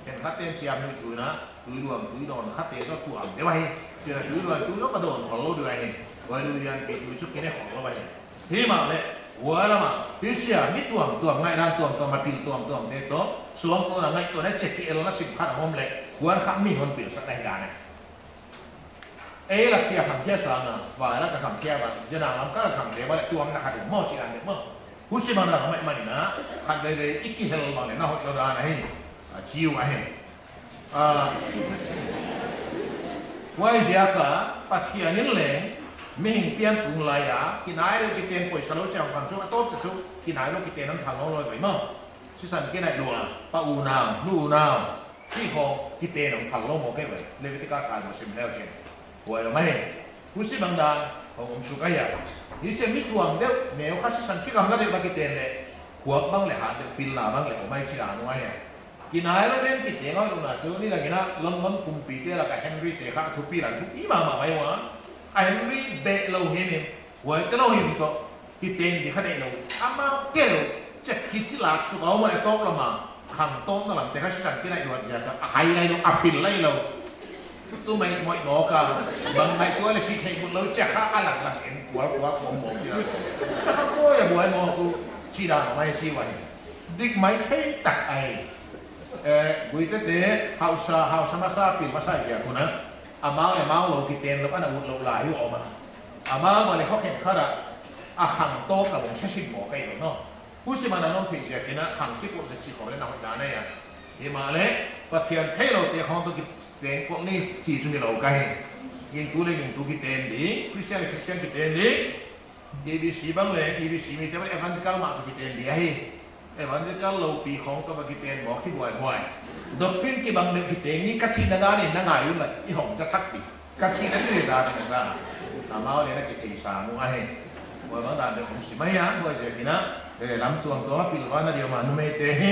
Khenkhat ten chiam ni tuna, tui luang, tui dawn, khat te toh tuam deuh ahi. Chia tui luang, tui dawn, ka dawn khollou deuh ahi. Huai lui lianpi tui chu kine khollou ahi. Himahleh, huai lama, hichia, mi tuamtuam, ngaihdan tuamtuam, a pil tuamtuam te toh, suangtuahna ngaihtuahna chih ki elna sim khat a om leh, huai kha mi hon pilsakna hi dan ahi. Ei lak kia khangkhia sanga, vai laka khangkhia va, zena lam ka khangkhia va leh tuamna khat maw chi dan deuh maw. Huchibang dan mahmah in a, khatveivei i kihel bang leh na hoihlou dan ahi, a chi uh ahi. Ah, huaiziak a, Pathian in leng, mihing pian tung lai a, kinai lou kiten poisa lou chiang khang chu, a tawp chu, kinai lou kiten hon phal nawnlou ve maw. Sisan kinai lou a, pa unau, nu unau, chi khong kiten hon phal lou maw kei ve, Leviticus a maw sim leu chin. Huai lou mai. Huchibang dan, hong om suk ahi a. Hichia mi tuam deuh, neu kha sisan kigamla deuh va kiten leh. Khuak bang leh hat deuh, pilna bang leh, om mai chi dan uh ahi a. Kinai lou zen kiten ngoi lou na chu, nidang in a London kumpite laka Henry te kha thupi lan thupi mahmah mai ua. A Henry beh lou himhim, huaite lou him toh. Kiten di kha neilou. Amau kel, chek kichi lak suk a om a leh tawp lama. Khangtawpna lam te kha sisan kinai luat ziak a, a hai lai lou, a pil lai lou. Tu mai moi no ka, bang ngaihtuah leh chi thei mut lou chia kha a lang lang en kual kual kual mawk chia. Chia kha kual a buai mawk uh, chi dan mai chi ua hi. Dik mai thei tak ahi. Eh, Guite te, hausa, hausa masa, pil masa ziak un a. Amau leh amau lou kiten lou, ana ut lou lai uh om a. Amau bang leh khua khenkhat a, a khangtawp ka bang sa sim mawk ahi lou no. Huchibang dan om thei ziak in a khang kikoh zek chi khong leh na hoih dan ahi a. Himahleh, Pathian theilou te khong toh kiten kol ni chi chu hilou ka hi. Gingtu leh gingtu kiten di, Christian leh Christian kiten di. E B C bang leh, E B C mite bang evangelical mah toh kiten di ahi. Evangelical loupi khong toh kiten mawk hi buaibuai. Doctrine kibang deuh kiten ni ka chihna dan in na ngai un la, i hong za thak di. Ka chihna ni le dan in za. Amau leh na kithei sam uh ahi. Huai bang dan deuh hong sim ahi a, huaiziak in a, eh, lam tuamtuam a pilvang na di om a numeite hi.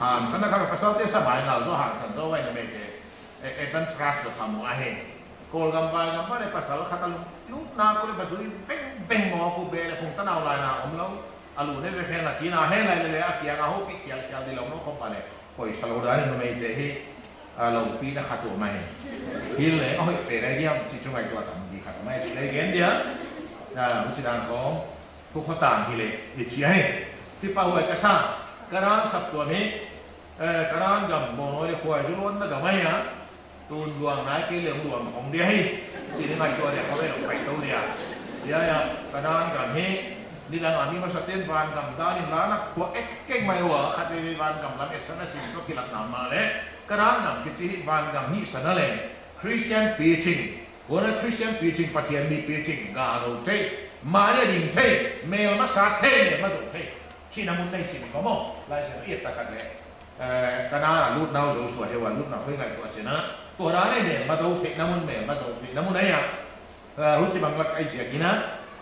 Han, ka na kha pasalte sa mai ngal zo han san zo vai numeite. Eh, eh, ban trust zo tham uh ahi. Kawlgam vaigam va leh pasal khat a lunglut nak uh leh va zui vengveng mawk uh beh leh phung tanau lai na omlou. A lu ne ve khen a china hen lai leh leh a kiang a houpih khialkhial di lou nou khop va leh. Poisa lou dan in numeite hi, a, loupihna khat uh mai. Hileh, a hoih pen lai diam, chi chu ngaihtuah tam di khat uh mai, chi leh gen dia. A, huchi dan khong, thu khotang hileh, i chi ahi. Chi pa huai ka sa, ka dan saptuam hi, eh, ka dan gam bawn huai leh khuai zu luanna gam ahi a. Tun luang nai kei leh luang khong dia hi. Chi ni ngaihtuah dia, khawng leh lou pai tou dia. Ya, ya, ka dan gam hi, nidang a mi masaten vangam dan in la na khua ek kek mai ua, khatveivei vangam lam et sa na sim toh kilat na mahleh. Ka dan gam kichi hi vangam hi sa na leng. Christian preaching. Huan a Christian preaching, Pathian mi preaching, ga lou thei, mah leh ding thei, melma sa thei, melma zou thei. Chihna mun nei chih ni ko maw, Laisiangthou i et tak tak leh. Eh, Kanan a lut nau Joshua hiai a lut nau hoih ngaihtuah chiang a. Tua dan ahi melma zou theihna mun, melma zou theihna mun ahi a. Eh, huchibang lak ahi ziak in a,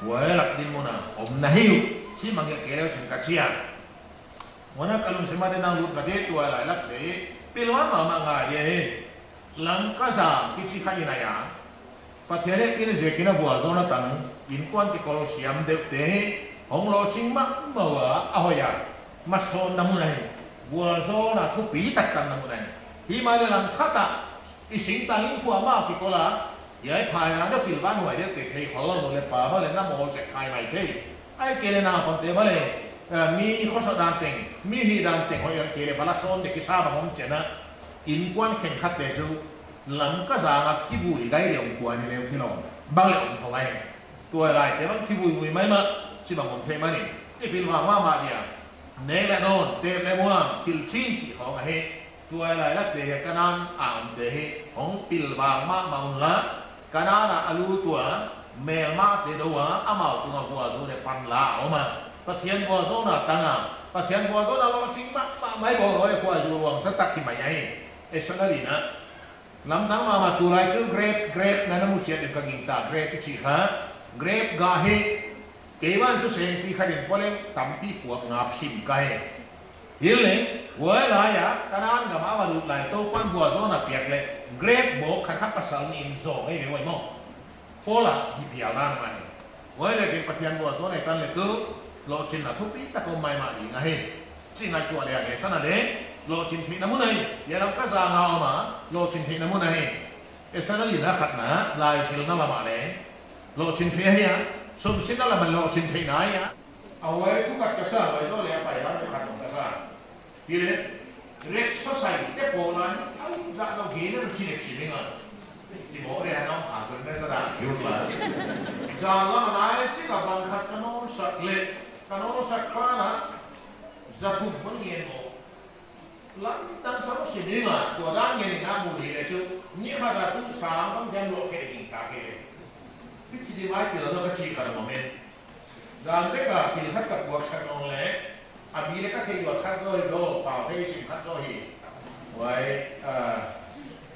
huai lak dinmun a omna hi uh. Chibang a kei leh chin ka chi a. Huan a ka lungsim a te nang lut ka te suai lai lak se. Pilvang mahmah ngai dia hi. Lamka zang kichi kha in a ya. Pathian e, in ziak in a vualzawlna tang, inkuan kikol siam deuh te hi, hong lawhching mahmah ua, a hoih a, masawnna mun ahi. Vualzawlna thupi tak tangna mun ahi. Himahleh langkhat ah, i singtang in kuamah kikol a, hiai phaina deuh pilvang huai deuh te thei khol lou leh pa bang leh na mawl chek khai mai thei. Ahihkeileh naupangte bang leh, eh, mi khosa dan teng, mi hih dan teng hoih ahihkeileh bang la sawn dek kisa bang om chiang a, inkuan khenkhat te chu, Lamka zang a kivui gai leh kuan i leu kilawm. Bang leh om thou ahi. Tuailaite bang kivuivui maimah, chibang om thei manin. I pilvang mahmah dia. Nek leh dawn, tep leh muang, thil chin chih khong ahi. Tuailai lak te hi Kanan a om te hi. Hong pilvang mahmah un la. Kanan a a lut ua, melmate dou a, amau tung a vualzawl leh pan la om a. Pathian vualzawlna tang a. Pathian vualzawlna lawhching mahmah mai bawl leh khuaizu luang taktak hi mai ahi. Ei sa na di na. Lamdang mahmah tulai chu grape, grape na na mu chiat ding ka gingta, grape i chih kha. Grape gah hi, kei van chu sengpi khat in pawleng tampi puak ngap sim ka hi. Hileh, huai lai a, Kanan gam a va lut lai, Toupan vualzawlna piak leh, grape bawk khat khat pasal nih in zaw ngei ve uai maw. Paul a hi pial dan mah hi. Huaiziakin Pathian vualzawl nei tan leh tuh, lohchinna thupi tak om maimah ding ahi. Chih ngaihtuah leh a lehsan a leh, lohchin theihna mun ahi. Hiai lam ka zang a om a, lohchin theihna mun ahi. Example in a khatna, laizilna lam ah leh lohchin theih ahi a, sumsinna lam ah lohchin theihna ahi a. A huai thu khat ka sa, huai zoh leh a pai lam khat ka sa. Hileh, rek sosai te pawl a ni, a zah deuh gen a chi leh chi ding a. Chi maw leh a nong kha kun me sa dah kiu la. Zan lam a nai chi ka ban khat ka nong sak leh, ka nong sak pa na, za thum pon ngen maw. Lam tan sa maw si ding a, tua dan ngen in a mu di leh chu, ni khat a tuh sang bang jam lo ke ding ta ke leh. Fifty di mai ti lo ka chi ka la maw men. Zan vek a thil khat ka puaksak nawn leh, a mi leh ka theih luat khat zaw hi, dol pau thei sim khat zaw hi. Huai, ah,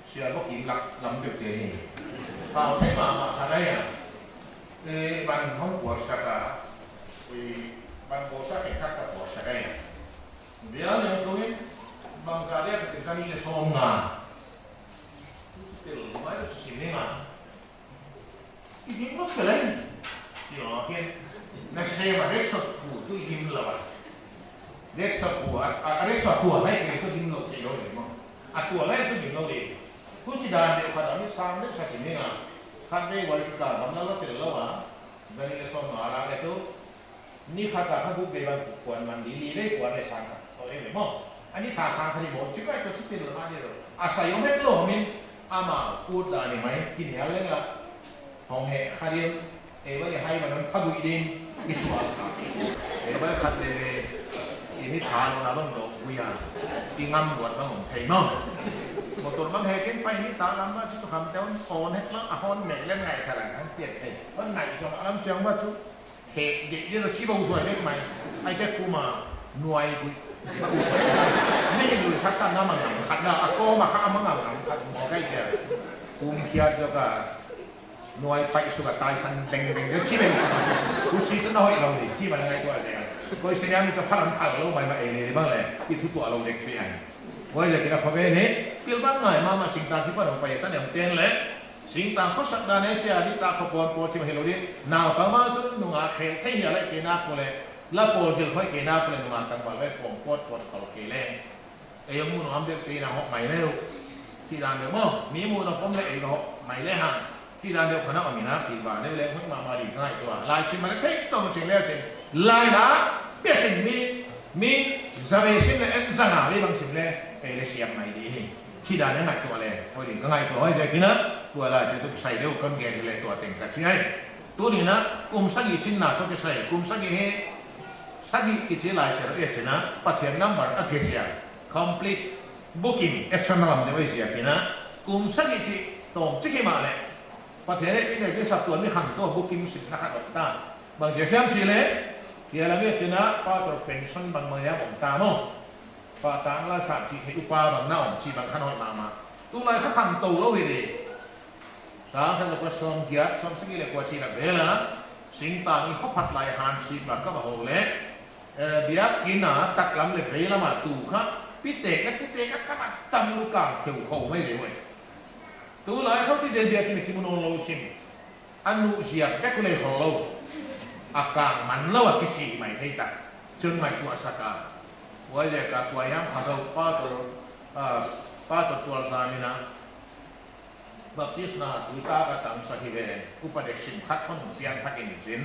sia bawk in lak lam deuh te hi. Pau thei mahmah khat ahi a. Eh, ban hong puaksak a. Ui, ban puaksak in khat ka puaksak ahi a. Bia leng tungin, bangzah dia ka ti ka ni leh sawmnga. Tel mai leh sim ni nga. I dim lou kei leh. Ti lou kei. Na se ma rek sot ku tu i dim lou a. Rek sot ku a, a, rek sot ku a mai kei tu dim lou kei lou ni maw. A tu a mai tu dim lou di. Huchi dan deuh khat a mi sang deuh sa si ni a. Khat deuh huai ka bang lou tel lou a. Zani leh sawmnga lak leh tu. Ni khat a kha guk vei bang kuan man di, li vei kuan leh sang khat. Toh e ve maw. A ni khat sang khat i bawl, chi kai toh chi tel lou a di lou. A sai om het lou min, amau kut dan ni mai, kin hial leng la. Hong he kha di, e vei hai man kha guk din, i sual kha. E vei khat leh leh, i ni tha lou na bang dou, ui a. I ngam luat bang om thei maw. Motor bang he kin pai ni ta lam ma, chi tu kham te on, on het lou, a hon me leng ngai sa lang, an tiat thei. On ngai zong a lam chiang ma chu. He, de, de lo chi bang suai dek mai. Ai dek kuma nuai gui. Ni lui khat ka na mang khat na, a ko ma kha a mang khat mo kai dia. Kum khiat jo ka nuai pai su ka tai san beng beng de chi beng. Ku chi tu na hoi lou ni, chi man ngai tua dia. Koi senior mi ka phalam phal lou mai ma e le bang le. I thu tua lou dek chi ai. Huaiziakin a khovel hi, pil bang ngai mahmah singtang kipan hong pai tan em ten leh. Singtang khosak dan e chia, nitak kho pon pon chim hi lou di. Naupang ma tun nungak khel thei hia leh kei nak ko leh. La pawl zil khoi kei nak ko leh nungak tangval ve pon pot pot khol kei leh. Ei ong mun om deuh te na hok mai leh. Chi dan deuh maw, mi mun a pom leh ei ka hok mai leh ha. Chi dan deuh kha na om in a, pi ba deuh leh hoi mahmah di ngaihtuah. Lai sim ma leh thei tawm ching leh ching. Lai na, pia sin mi, mi, za ve sim leh en za nga ve bang sim leh, ei leh siam mai di hi. Chi dan ngaihtuah leh, hoi din ka ngaihtuah huaiziakin a, tua lai te tu sai deuh kon gen leh tua teng ka chi ai. Tuni'n a, kum sagih chin na ko kisai, kum sagih hi, sagih kichi lai ser e chin a, Pathian number a kisia, complete booking, extra na lam deuh huaiziakin a, kum sagih chi, tawm chi ki mah leh. Pathian e, in a kisa tua ni khang tua booking sim na khat om ta. Bang ziak hiam chi leh, kia la mi chin a, pastor pension bang mai a om ta maw. Pa tang la sa chi he upa bang na om chi bang khan hoi mahmah. Tulai kha khangtou lou hi di. Tang khan lou ka sawm giat, sawm sagih leh kua chi lak vel a. Singtang i khophat lai han sik ma ka ba hou leh. Eh, biakin a taklam leh veilam a tu kha. Pitek leh pitek a kha ma tam lu kang theu hou mai leh wei. Tulai khou chi den biakin a kimu nawn lou sim. A nuh ziak bek leh hou lou. A kang man lou a kisi mai thei tak. Chun mai tuah sak a. Huaiziak a tua hiam kha rau pastor, ah, pastor tual sa min a. Baptisma tuitak a tangsak hi ve. Upa dek sim khat khon pian thak in zin.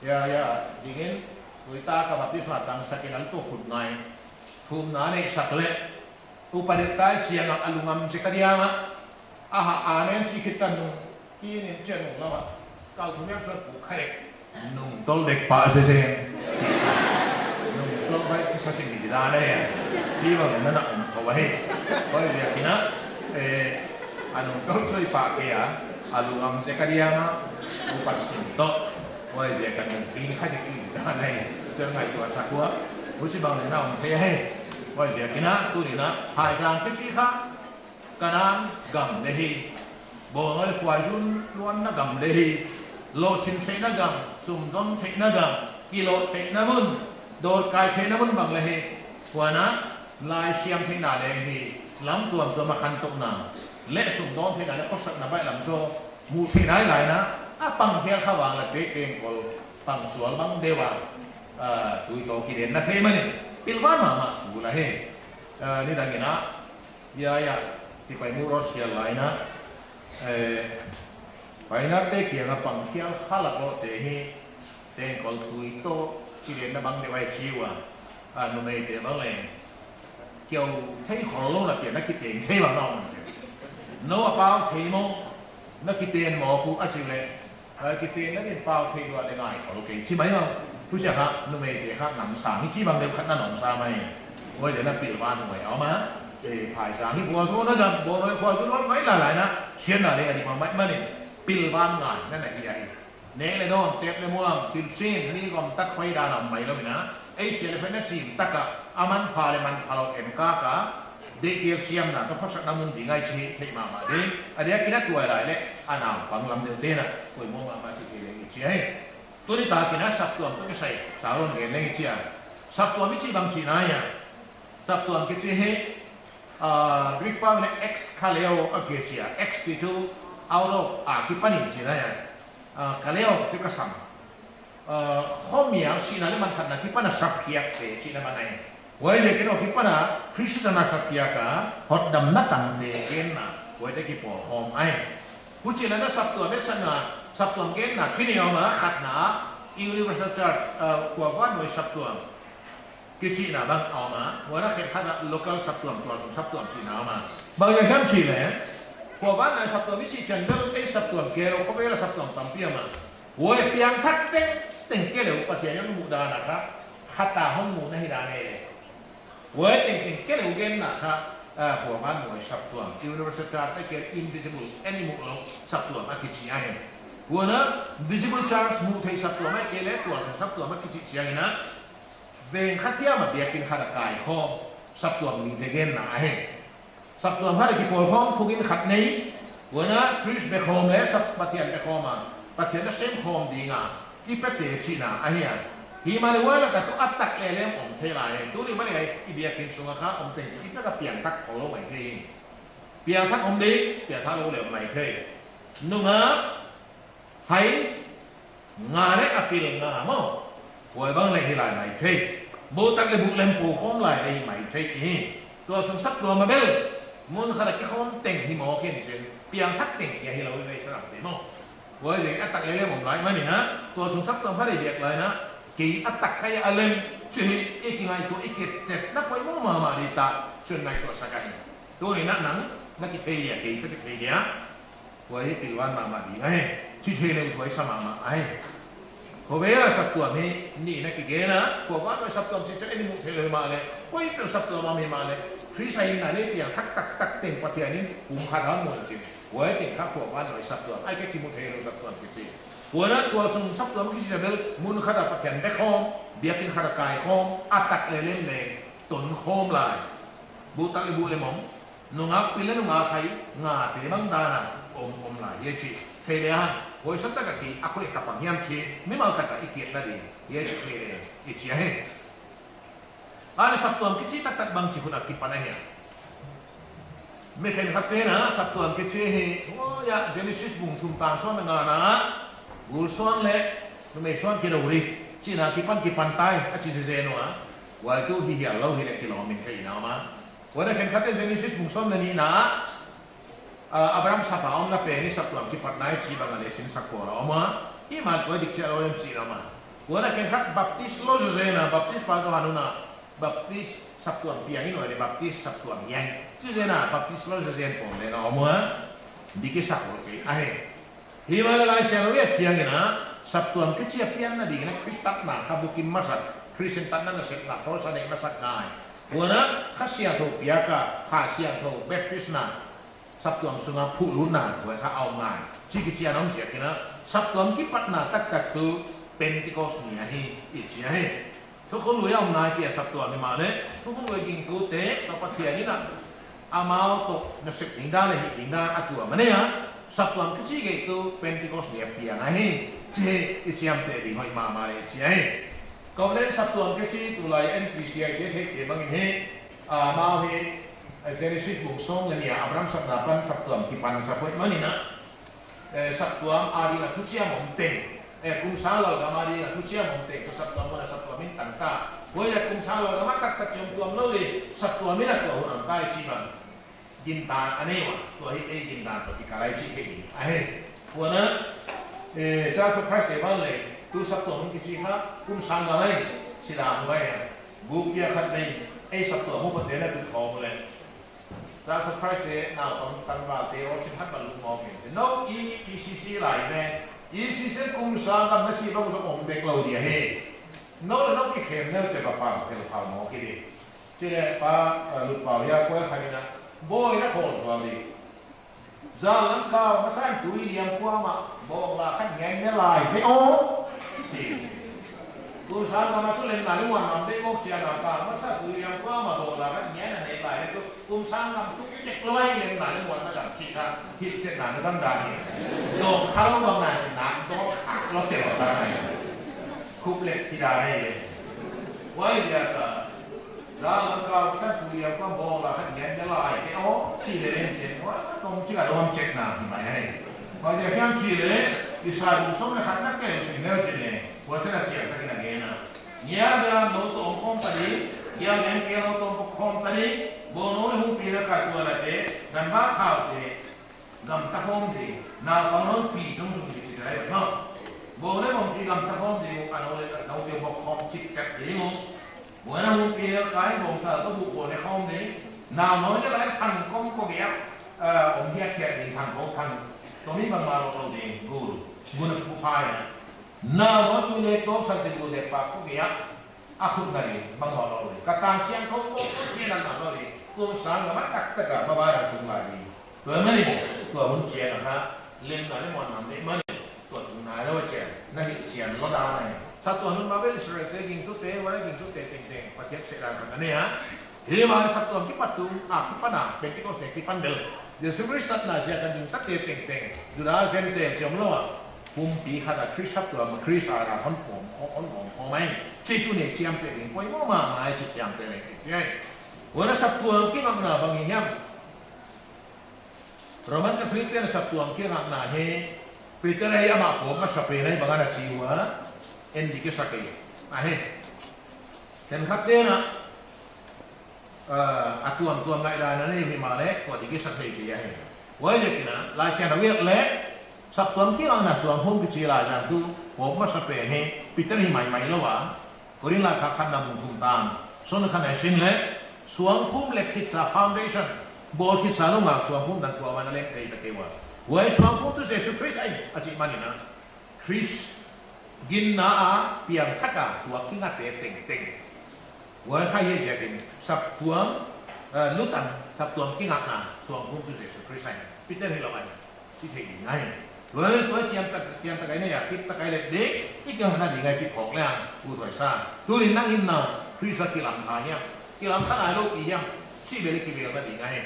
Ya, ya, dingin. Tuitak a baptisma tangsak in a tu khut ngai. Thumna nei sak leh. Upa dek tai chiang a lungam che ka diam a. Aha, amen chi khit ka nung. Ki nin chiang nung lam a. Kal thum yang suan pu kha dek. Nung tol dek pa se se. Nung tol bai ki sa sing di dan e. Chi bang na na um tho he. Huaiziakin a. Eh, a nung tol choi pa ke a. A lungam che ka diam a. Upa sin toh. Huaiziakin a nung ki kha dek di dan e. Chiang ngaihtuah sak ua. Huchi bang na um thei he. Huaiziakin a, tuni'n a, Phaizang kichi kha, Kanan gam leh hi, bawlngoi khuaizun luanna gam leh hi, lohchin theihna gam, sumdon theihna gam, kiloh theihna mun, dawtkai theihna mun bang leh hi, huan a, laisiam theihna leh hi, lam tuamtuam a khantouhna, leh sumdon theihna leh khosakna baihlam zaw, muh theih nailai na, A pang khial kha vang la te tengkol pang sual bang deuh a, ah, tui toh kidenna thei manin pilvan mahmah thu la hi. Ah, nidang in a, ya, ya, ti pai mu ro sial lai in a, eh, pioneer te kiang a pang khial kha lak lou te hi tengkol tui toh kidenna bang deuh a chi ua, ah, numeite bang leng kiau thei khol lou na pian na kiteng thei bang na om. No a pau thei mo, na kiteng mo pu a chi le, a kiteng na din pau thei lua de ngai khol kei chi mai no. Huchia kha numeite kha namsang hi chi bang deuh khat na namsang mai. Huai de na pilvan huai a om a, e, phaisang hi bua zo na gam, bua noi khua zu noi mai la lai na, sian na de a di ma mai manin, pilvan ngai na na hi a hi. Nek le dawn, tep le muam, thil chin, mi gawm tak khoih dan a om mai lou in a. Ei sia le phen a chim tak a, a manpha le manpha lou em kak a, deihtel siamna toh khosakna mun ding ahi chih theih mahmah ding. A diakin a tuailai le, a naupang lam deuh te'n a, poimoh mahmah chih thei leng i chi a hi. Tuni takin a saptuam toh kisai, ta hon gen leng i chi a. Saptuam i chih bang chihna hia. Saptuam kichi hi, ah, Greek pau in a ex kaleo a kichi a, ex ti chu out of, akipan in chihna hia. Ah, kaleo chu kasam. Ah, khomial sihna le manphatna kipan a sapkhiakte chihna bang ahi. Huai le kei no kipan a Christian a sapkhiak a hotdamna tangte genna, huaite kipawlkhawm ahi. Huchi leh na saptuam e sana, saptuam genna chi nih a om a, khatna, Universal Church, ah, kuapeuh a nuai saptuam kichihna bang a om a, huan a khenkhat a local saptuam, tualsung saptuam chihna a om a. Bang ziak hiam chih leh, kuapeuh a nuai saptuam i chih chiang bel ei saptuam kei lou, khovel a saptuam tampi a om a. Huai piangthak tengteng kei leh Pathian in muhdan a kha, khat a hon muhna hi dan e leh. Huai tengteng kei leh genna kha, ah, kuapeuh a nuai saptuam, Universal Church a kei invisible, ei muh lou saptuam a kichi ahi. Huan a visible church muh theih saptuam a kei leh tualsung saptuam a kichi chiang in a, veng khat hiam a biakin khat a kaikhawm, saptuam mite genna ahi. Saptuam khat a kipawlkhawm, thugin khat nei, huan a Khrist bekhawm leh sap Pathian bekhawm a, Pathian a semkhawm ding a, kipete chihna ahi a. Himahleh huai lak a toh a tak leh leng om thei lai. Tuni mah leh i biakin sung a kha om thei, i tak a piangthak khol lou mai thei. Piangthak om ding, piangthak lou leh om mai thei. Nungak, hai, nga leh a pil nga maw. Huai bang leh hi lai mai thei. Buh tak leh buh lem pou khawm lai leh hi mai thei hi. Tualsung saptuam a bel, mun khat a kikhawm teng hi maw ken chin. Piangthak teng kia hi lou i vei sa lam te maw. Huai leh a tak leh lem om lai manin a. Tualsung saptuam khat i biak lai in a. Kei a tak ka hia a lem. Chih hi, i kingaihtuah i kichet na poimoh mahmah di ta. Chun ngaihtuah sak ahi. Tuni in a nang, na kithei dia, kei ka kithei dia. Huai hi pilvan mahmah ding ahi. Chi thei leh huai sa mahmah ahi. Khovel a saptuam hi, nih na kigen a, kuapeuh a nuai saptuam chih chiang ei muh theih lou himahleh, huai peuh saptuam a om himahleh, Khrist a hinna leh piangthak taktak teng Pathian in pumkhat a hon muh chin. Huai teng kha kuapeuh a nuai saptuam, ei ka kimu thei lou saptuam kichi. Huan a tualsung saptuam kichi a bel, mun khat a Pathian bekhawm, biakin khat a kaikhawm, a tak leh lem leng, tonkhawm lai. Buh tak leh buh lem om. Nungak pil leh nungak hai, ngate bang dan a om, om lai hi a chi. Thei leh a, huai sa tak a ki, a koi ka pang hiam chi, mimal tak a i kiatna ding hi a chi thei leh, i chi ahi. A leh saptuam kichi taktak bang chih hun a kipan ahia. Mi khenkhat te'n a, saptuam kichi hi, huai a, Genesis bung thum tang sawm leh nga na, gul suan leh, numei suan kidou ri, chihna kipan kipan tai, a chi zenzen ua, huai tuh hi hial lou hi leh kilawm in ka ina ma. Huan a khenkhat te'n Genesis bung sawm leh nihna, ah, Abraham sap a omna pen i saptuam kipatna i chih bang a leh sinsak khol a om a, himahleh tua dik chiah lou lem chih a om a. Huan a khenkhat baptis lou zawzen a, baptis pa Johan un a, baptis saptuam piang in huai leh baptis saptuam hiai. Chi zen a, baptis lou zawzen pawl leh na om a, dik i sak lou kei ahi. Himahleh Laisiangthou a chiang in a, saptuam kichi a pianna ding in a Khrist tatna kha bukim masak, Christian tatna nasepna, cross a neih masak ngai. Huan a, Kha Siangthou piak a, Kha Siangthou baptisna, saptuam sung a phuhlutna, huai kha a om ngai. Chi kichi a om ziak in a, saptuam kipatna taktak tuh Pentecost ni ahi, i chi ahi. Thukhun Lui a om nai kia saptuam himahleh, Thukhun Lui gingtute, toh Pathian in a, amau toh nasep ding dan leh hih ding dan a tuam a nei a, saptuam kichi gei tuh Pentecost ni a piang ahi, chih i chiamteh ding hoih mahmah leh i chi ahi. Covenant saptuam kichi tulai N P C I te theihte bang in hi, amau hi, Genesis bung sawm leh nih a Abraham sapna apan saptuam kipan sa hoih manin a, eh, saptuam a ding a thuchiam om teng, eh, kum sang lalgam a ding a thuchiam om teng, tua saptuam mun a saptuam in tang ta. Huai a kum sang lalgam a taktak chiam tuam lou di, saptuam in a tua hun a om ta i chih bang gindan a nei ua, tua hi ei gindan toh kikal ahi chih hi. Ahi, huan a, eh, Church of Christ te ban leh, tu saptuam mun kichi kha, kum sang gal ahi, sida huai a. Guk pia khat nei, ei saptuam mun pate na tu khawm leh. Church of Christ te naupang tangval te worship khat ban luk mawk in. No i, ECC lai ve. ECC kum sang gal na si bang om dek lou di ahi. No leh no kikhem neu che ba pang tel pau mawk i di. Chih leh pa, eh, Lutpau Hia Kuai khat in a, bawi na khawl zual di. Zan lam kal masa in tui liam kuam a, bawngla khat ngen ne lai ve aw. Si. Kum sang gal a tu lemna leh muanna om dek mawk chiang a, kal masa tui liam kuam a, bawngla khat ngen ne lai ve tu. Kum sang gal tu kek lou a lemna leh muanna dang chih kha, hilhchetna na dang dan hi. Dawng kha lou bang na, na dawng kha lou tel dan hi. Khup leh ki dan hi. Huai dia ka, zan lam kal masa tui liam kuam a, bawngla khat ngen ne lai ve aw, chih leh len chen, huai tawm chih a dawm chetna hi mai hi. Huai dia hiam chih leh, Isai bung sawm leh khat na kel sin leh chih leh, huai chen a chiang tak in a gen a. Ngial bel a om lou toh om khawm ta di, ngial bel a om lou toh om khawm ta di, bawngnawn leh humpi leh kai tual a te, ganva khau te, gamta khawm di, naupang nawn pi zong zong di chih lai maw. Bawi leh bawngpi gamta khawm di, a nou leh a nou te bawk khawm chik chak di maw. Bawi leh humpi leh kai bawngsa toh buk bawi leh khawm di, naupang nawn leh lai thang kawm ko gei a, eh, om hiat hiat di thang ko thang, tomi bangmah lou lou di, gul, gul a pu phai a. Naupang nawn tui leh toh san te gul leh pak ko gei a, a khut na di, bang hua lou di. Ka tang siangthou ko ko chian na lou di. Kum sang gal a taktak a, ba ba dang tung lai di. Tua manin, tua hun chiang a kha, lemna leh muanna om dek manin, tua tung nai lou chiang, na hilh chian lou dan ahi. Saptuam mun mah bel Israel te gingtute, huai gingtute tengteng, Pathian seh dan khat a nei a. Himahleh saptuam kipat tung, a kipan a, Pentecost te kipan bel. Jesu Khrist tatna ziak a gingtate tengteng, Juda Gentile chih om lou a. Humpi khat a Khrist saptuam, Khrist a ra hon pawm, hon pawm, pawm mai. Chih tuni chiamteh ding poimoh mahmah ahi chih chiamteh leng kichi ahi. Huan a saptuam kingakna bang hi hiam. Roman Catholic te'n saptuam kingakna hi, Peter ahi amah pawm masapen ahi bang ana chi ua, en di kisa kei. Ahi. Khenkhat te'n a, ah, a tuamtuam ngaihdan a nei uh himahleh, tua di kisa thei kei ahi. Huaiziakin a, Laisiangthou ah leh, saptuam kingakna suangphum kichi laizang tu, pawm masapen hi, Peter hi maimai lou a, Korin laikhak khatna bung thum tang sawm leh khatna i sim leh, suangphum leh khitsa foundation, bawl khitsa nungak suangphum dan kuamah a leng thei ta kei ua. Huai suangphum tu Jesu Khrist ahi, a chih manin a. Khrist ginna a piangthak a tua kingate tengteng. Huai kha hi ziakin saptuam, eh, lutan, saptuam kingakna suangphum tu Jesu Khrist ahi. Peter hilou ahi. Chih thei ding ahi. Tua, tua chiamtak, chiamtak ahi na ya, kiptak ahi leh ding, i kingakna ding ahi chih phawk leng, u tuai sa. Tuni'n nang in na, Khrist a kilamkha hiam, kilamkha nailou pi hiam, chih bel i kivelna ding ahi.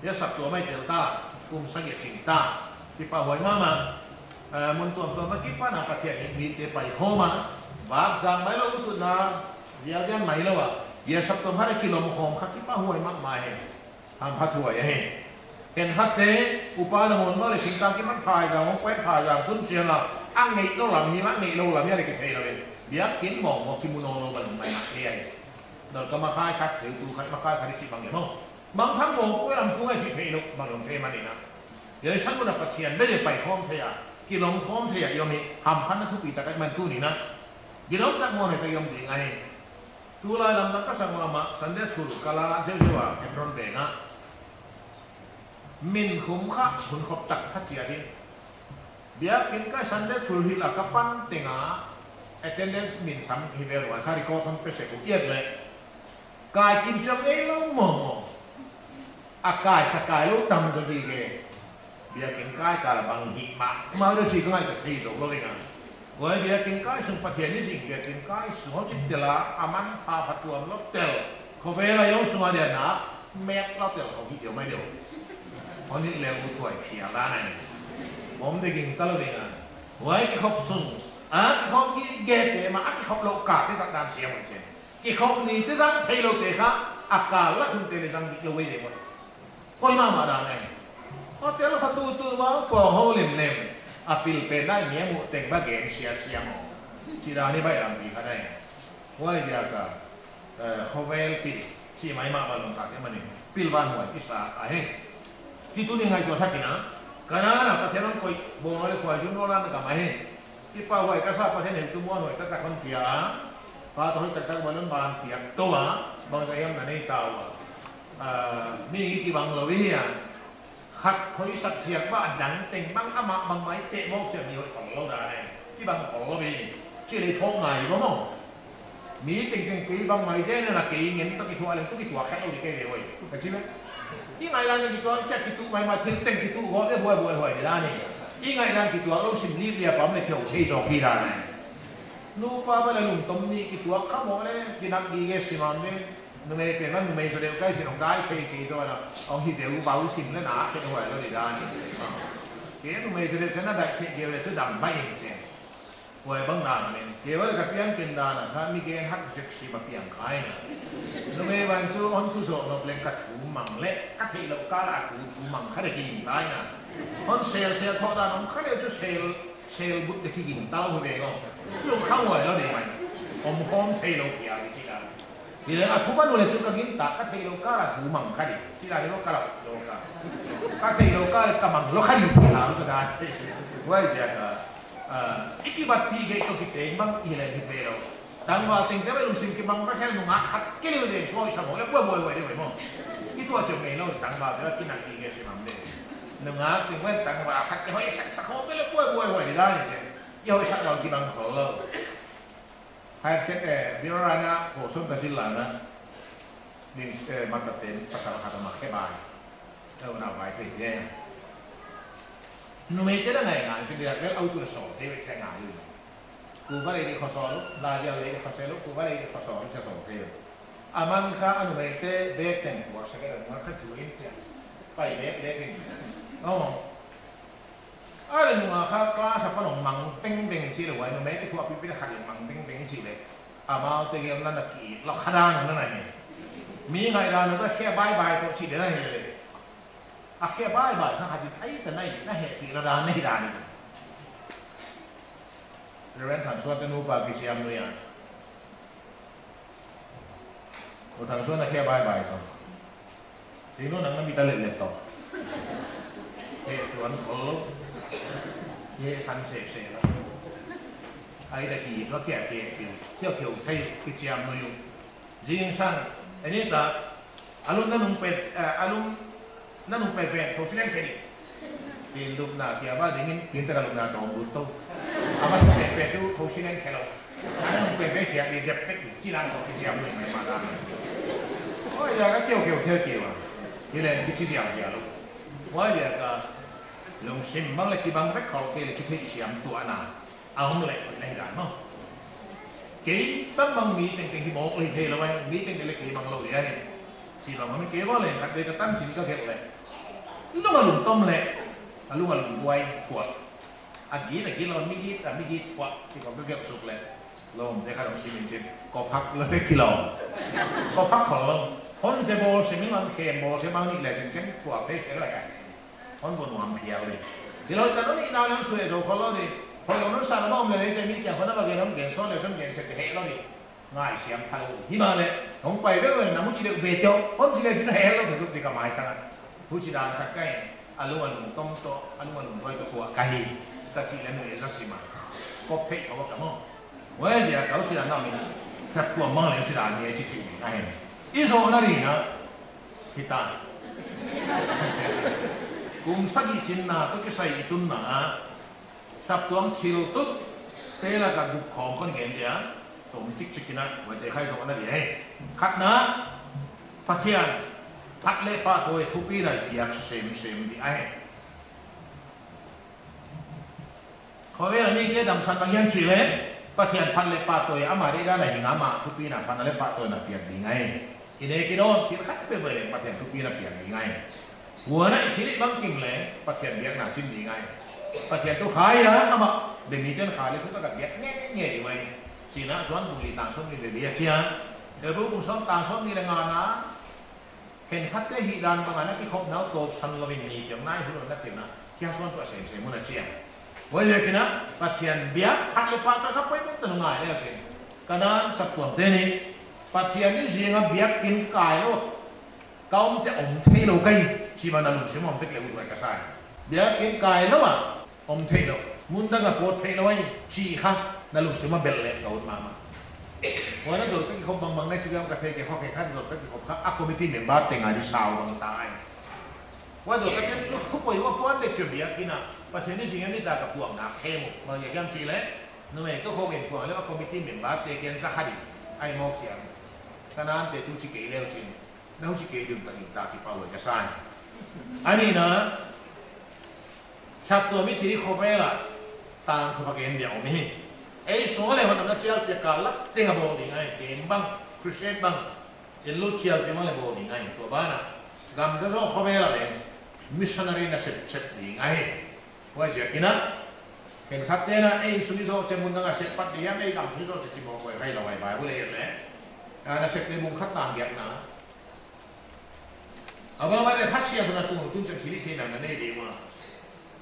Hia saptuam mai tel ta, kum sagih a ching ta. Kipahhuai mahmah, eh, mun tuamtuam a kipahna Pathian in mite paikhawm a, vak zang mailou ututna, vialvial mailou a. Hia saptuam kha leh kilawm khawm kha kipahhuai mahmah hi. Hamphathuai ahi. Khenkhatte, upa nangawn maw leh singtang kiman phaizang, hong pet phaizang, tun chiang a, a ngeihlou lam hi, a ngeihlou lam hi a leh kitheilou in. Biakinn mawngmawng kimu nawnlou bang maimah hi ahi. Dal ka makhai khat, thil tu khat, makhai khat i chih bang leh maw. Bang thang mawngpui lam tung a chih theilou, bang lawm thei manin a. Hia san mun a Pathian bel i paikhawm thei a, kilawm khawm thei a, i om hi, hamphatna thupi tak ahi man tuni'n a. Gilawm tak maw nei ta i om ding ahi. Tulai lamdang ka sang mahmah, Sunday school ka la zeuhzeuh a, Hebron veng a. Min khum kha, hun khop tak kha chia ding. Biakinn kai Sunday school hilh a ka pan teng a, attendance min sam hi ve lua, kha record hon pe sek uh kiat leh. Kai kim chiam ngeilou mawngmawng. A kai sa kai lou tam zaw di ve. Biakinn kai kal a bang hih mahmah lou chih ka ngaihtuah thei zoulou ding a. Huai biakinn kai sung Pathian i zing biakinn kai sung hong chih tel a, a manpha phatuam lou tel. Khovel a i om sung a dia na, mek lou tel khong hi diau mai diau. Hon hih leh u tuai phial dan ahi. Om dek gingta lou ding a. Huai kikhop sung. A kikhop gige te mah, a kikhop lou kal te zat dan siam uh chen. Kikhop ni te zang theilou te kha, a kal lak hun te leh zang dik lou ve leh maw. Koi mahmah dan ahi. Hotel kha tutu mah, kua hou lemlem. A pil pen nai mi a muh teng bang gen siasia maw. Chih dan hi baihlampi khat ahi. Huaiziak a, eh, khovel pil, chih maimah bang lungkhat e manin. Pilvang huai i sa ahi. Chih tuni ngaihtuah thak in a. Kanan a Pathian hon koih, bawng leh khuaizu nawn a na gam ahi. Chih pau huai ka sa Pathian in tu muanhuai taktak hon pia a. Pa toh hoih taktak bang lon ban piak tou a. Bangzah hiam na nei ta ua. Ah, mi kibang lou hi a. Khat hoihsak ziak bang a dang teng bang amah bangmah i teh mawk chiang mi hoih khol lou dan e. Kibang khol lou hi. Chih leh phawk ngai bang maw. Mi tengteng kei bangmah i teh na kei ngen toh kituak leng toh kituak khat lou di kei ve hoih. Ka chi ve. I ngaihdan kituak chiang kituak maimah thil teng kituak gawp leh buaibuai huai dan e. I ngaihdan kituak lou sim lip lia pam leh theu thei zaw ki dan e. Nupa bang leh lungtom ni kituak kha maw leh kinak gige simam leh. Numei pen bang numei zaw deuh kai chin hong dai thei kei zaw na. Hong hi deuh bau sim leh na khe huai lou di dan. Kei numei zaw deuh chin na dai thei deuh leh chu dam bai in chin. Huai bang dan in. Kei bang leh ka piang ken dan a kha mi gen hak zek sim a piang khai na. Numei bang chu hon thu zoh nop leng ka thu mang leh ka theih louh kal a thu, thu mang kha deuh ki ging tai na. Hon sel sel thoh dan om kha deuh chu sel, sel but deuh ki ging ta lou ve ngong. Lungkham huai lou di mai. Om khawm thei lou kia di chi dan. Hileh a thu bang leh chu ka gingta ka theih louh kal a thu mang kha di. Chih dan lou ka lak lou ka. Ka theih louh kal ka mang lou kha di chih dan lou sa dan. Huaiziak a, ah, i kibatpih gei toh kiteng bang i leng hi pe lou. Tangval tengteng lungsim kibang ka khen nungak khat kei leh deng suai sa maw leh buaibuai huai di huai maw. Kituak chiang ngei lou tangval te kinak gige simam leh. Nungak tengteng tangval khat kei hoihsak sak khawm leh buaibuai huai di dan e. I hoihsak lou kibang khol lou. Hai ket, eh, Birorana, Kosong ka zil lana, ning, eh, mataten, pasal khat a mak khe bai. Eh, una bai khe ye. Numei te na ngai ngai, chu dia, lel auto so, te ve se ngai. Ku ba lei di khosol, la dia lei di khosol, ku ba lei di khosol, se so te. Aman kha a numei te, be ten, wa se ke, ma kha chu in che. Pai le, le ke. Oh. A leh nungak kha class a pan hong mang pengbeng chih leh huai numei te thuahpihpih khat in mang pengbeng chih leh. Amau te gel na na ki lou kha dan na na hi. Mi ngaihdan na ta khia baibai toh chih leh na hi leh. A khia baibai kha khat in ai ta nai na hehpih lou dan na hi dan hi. Reverend Thangsuan te nupa kichiam nui a. U Thangsuan a khia baibai toh. Tingnu nang na mi ta let let toh. He tuan khol lou. He san sep sep lou. Ai da ki lou kia kia kia. Kia kia thei kichiam nui u. Zingsang. Ani ta. A lum na nung pet, eh, a lum na nung pet pet. Thou sinen kedi. Tin lupna kia ba dingin, tin ta ka lupna tawm lut tou. A masa pet pet tu, thou sinen khe lou. A na nung pet pet kia di dep pet, chi lang ko ki siam mai ma da. Oi, ya ka kiau kiau kiau kiau. Hileh ki chi siam kiau lou. Oi, ya ka lungsim bang leh kibang bek khol kei leh ki thei siam tuan a. A om leh kon nei dan maw. Kei bang bang mi tengteng hi mawk leh thei lou ai, mi tengteng leh kei bang lou leh ai. Si bang bang mi kei bang leh, khat leh ka tan chin ka khet leh. Lung a lungtom leh, a lung a lungbuai, kuak. A git, a git lou, mi git, a mi git, kuak, si bang ka khet suk leh. Lawm, te kha dong si min chin, ko phak lou leh ki lawm. Ko phak khol lou. Hon se bawl se mi man khem bawl se bang ni leh chin ken, kuak te se lou ai. Hon bon nuam phial di. Hilou ta lou ni na nan sui zo khol lou di. Hoi lou nun sa na bom leh leh mi kia hon na ba gen hon gen so leh hon gen se te he lou di. Ngai siam pha lou. Himahleh, hong pai ve ve na mu chi leh ve teo. Hon chi leh chin he lou di ka mai ta. Huchi dan khat ka hi. A lung a lungtom toh, a lung a lungbuai toh kuak ka hi. Ka chi leh nu e la si ma. Kop thei ka wa ka maw. Huai dia ka huchi dan na mi. Ka kuak mang leh huchi dan ni e chi thei ni ka hi. I zo na ri na. Hita. Kum sagih chinna toh kisai i tunna a. Saptuam thil tup te laka guk khawng kon gen dia. Tom chikchik in a, huaite khai zong ana dia hi. Khatna, Pathian phat leh pahtawi thupina i piak semsem di ahi. Khovel a mite damsan bang hiam chih leh, Pathian phat leh pahtawi ama deihdan a hing a, ama thupina phatna leh pahtawina piak ding ahi. I nek i dawn thil khat peuhpeuh leng Pathian thupina piak ding ahi. Huan a i thil i bangkim leng Pathian biakna chim ding ahi. Pathian thu khai a, amah bemiten khai leh thutak a biak ngeingei ding ahi. Chihna Johan bung li tang sawmnih leh li a chi a. Hebru bung sawm tang sawmnih leh ngana. Khenkhatte hihdan banga na kikhopna uh tawpsan louin mi piang nai hun na thilna kia suan tua semsem un a chi a. Huaiziakin a, Pathian biak khat leh pahtak kha poimoh ta ngai leh chin. Kanaan saptuamte ni, Pathian ni zinga biakin kai lou, ka om chiah om theilou ka hi, chih bang na lungsim om tek leh uh huai ka sa hi. Biakin kai lou a, om theilou. Mundang a pawt theilou ahi, chih kha na lungsim a bel leh ka ut mahmah. Huan a dol ka kikhop bangbang na kigamla ka theikei kha, kei kha dol ka kikhop kha, a committee member teng a di sau bang ta ahi. Huan dol ka tem su khu poi huan puan dek chu biakin a, Pathian ni zinga nitak a puang na khe mu, bang ziak hiam chih leh, numei toh khawng in puang leh a committee member te kiang za kha di, ahi mawk siam. Kanaan te tu chi kei leh chin. Na huchi kei ding ka gingta kipau ka sa hi. A nihna, saptuam i chih khovel a tangthupha gen dia om hi. Ei sung leh hotdamna chial piak kal lak teng a bawl ding ahi, kem bang, crusade bang, in lut chial pi mang leh bawl ding ahi. Tua ban a, gam zaw zaw khovel a leng, missionary na sep sep ding ahi. Huaiziakin a, khenkhat te'n a, ei sung i zoh chiah mundang a sep pat di hiam, ei gam sung i zoh chiah chi mawk huai kha lou ahi, Bible leh leh. A, Nasepte bung khat tang giatna. A bang bang leh Kha Siangthou na tung tun chiah thil theihna na nei di ua.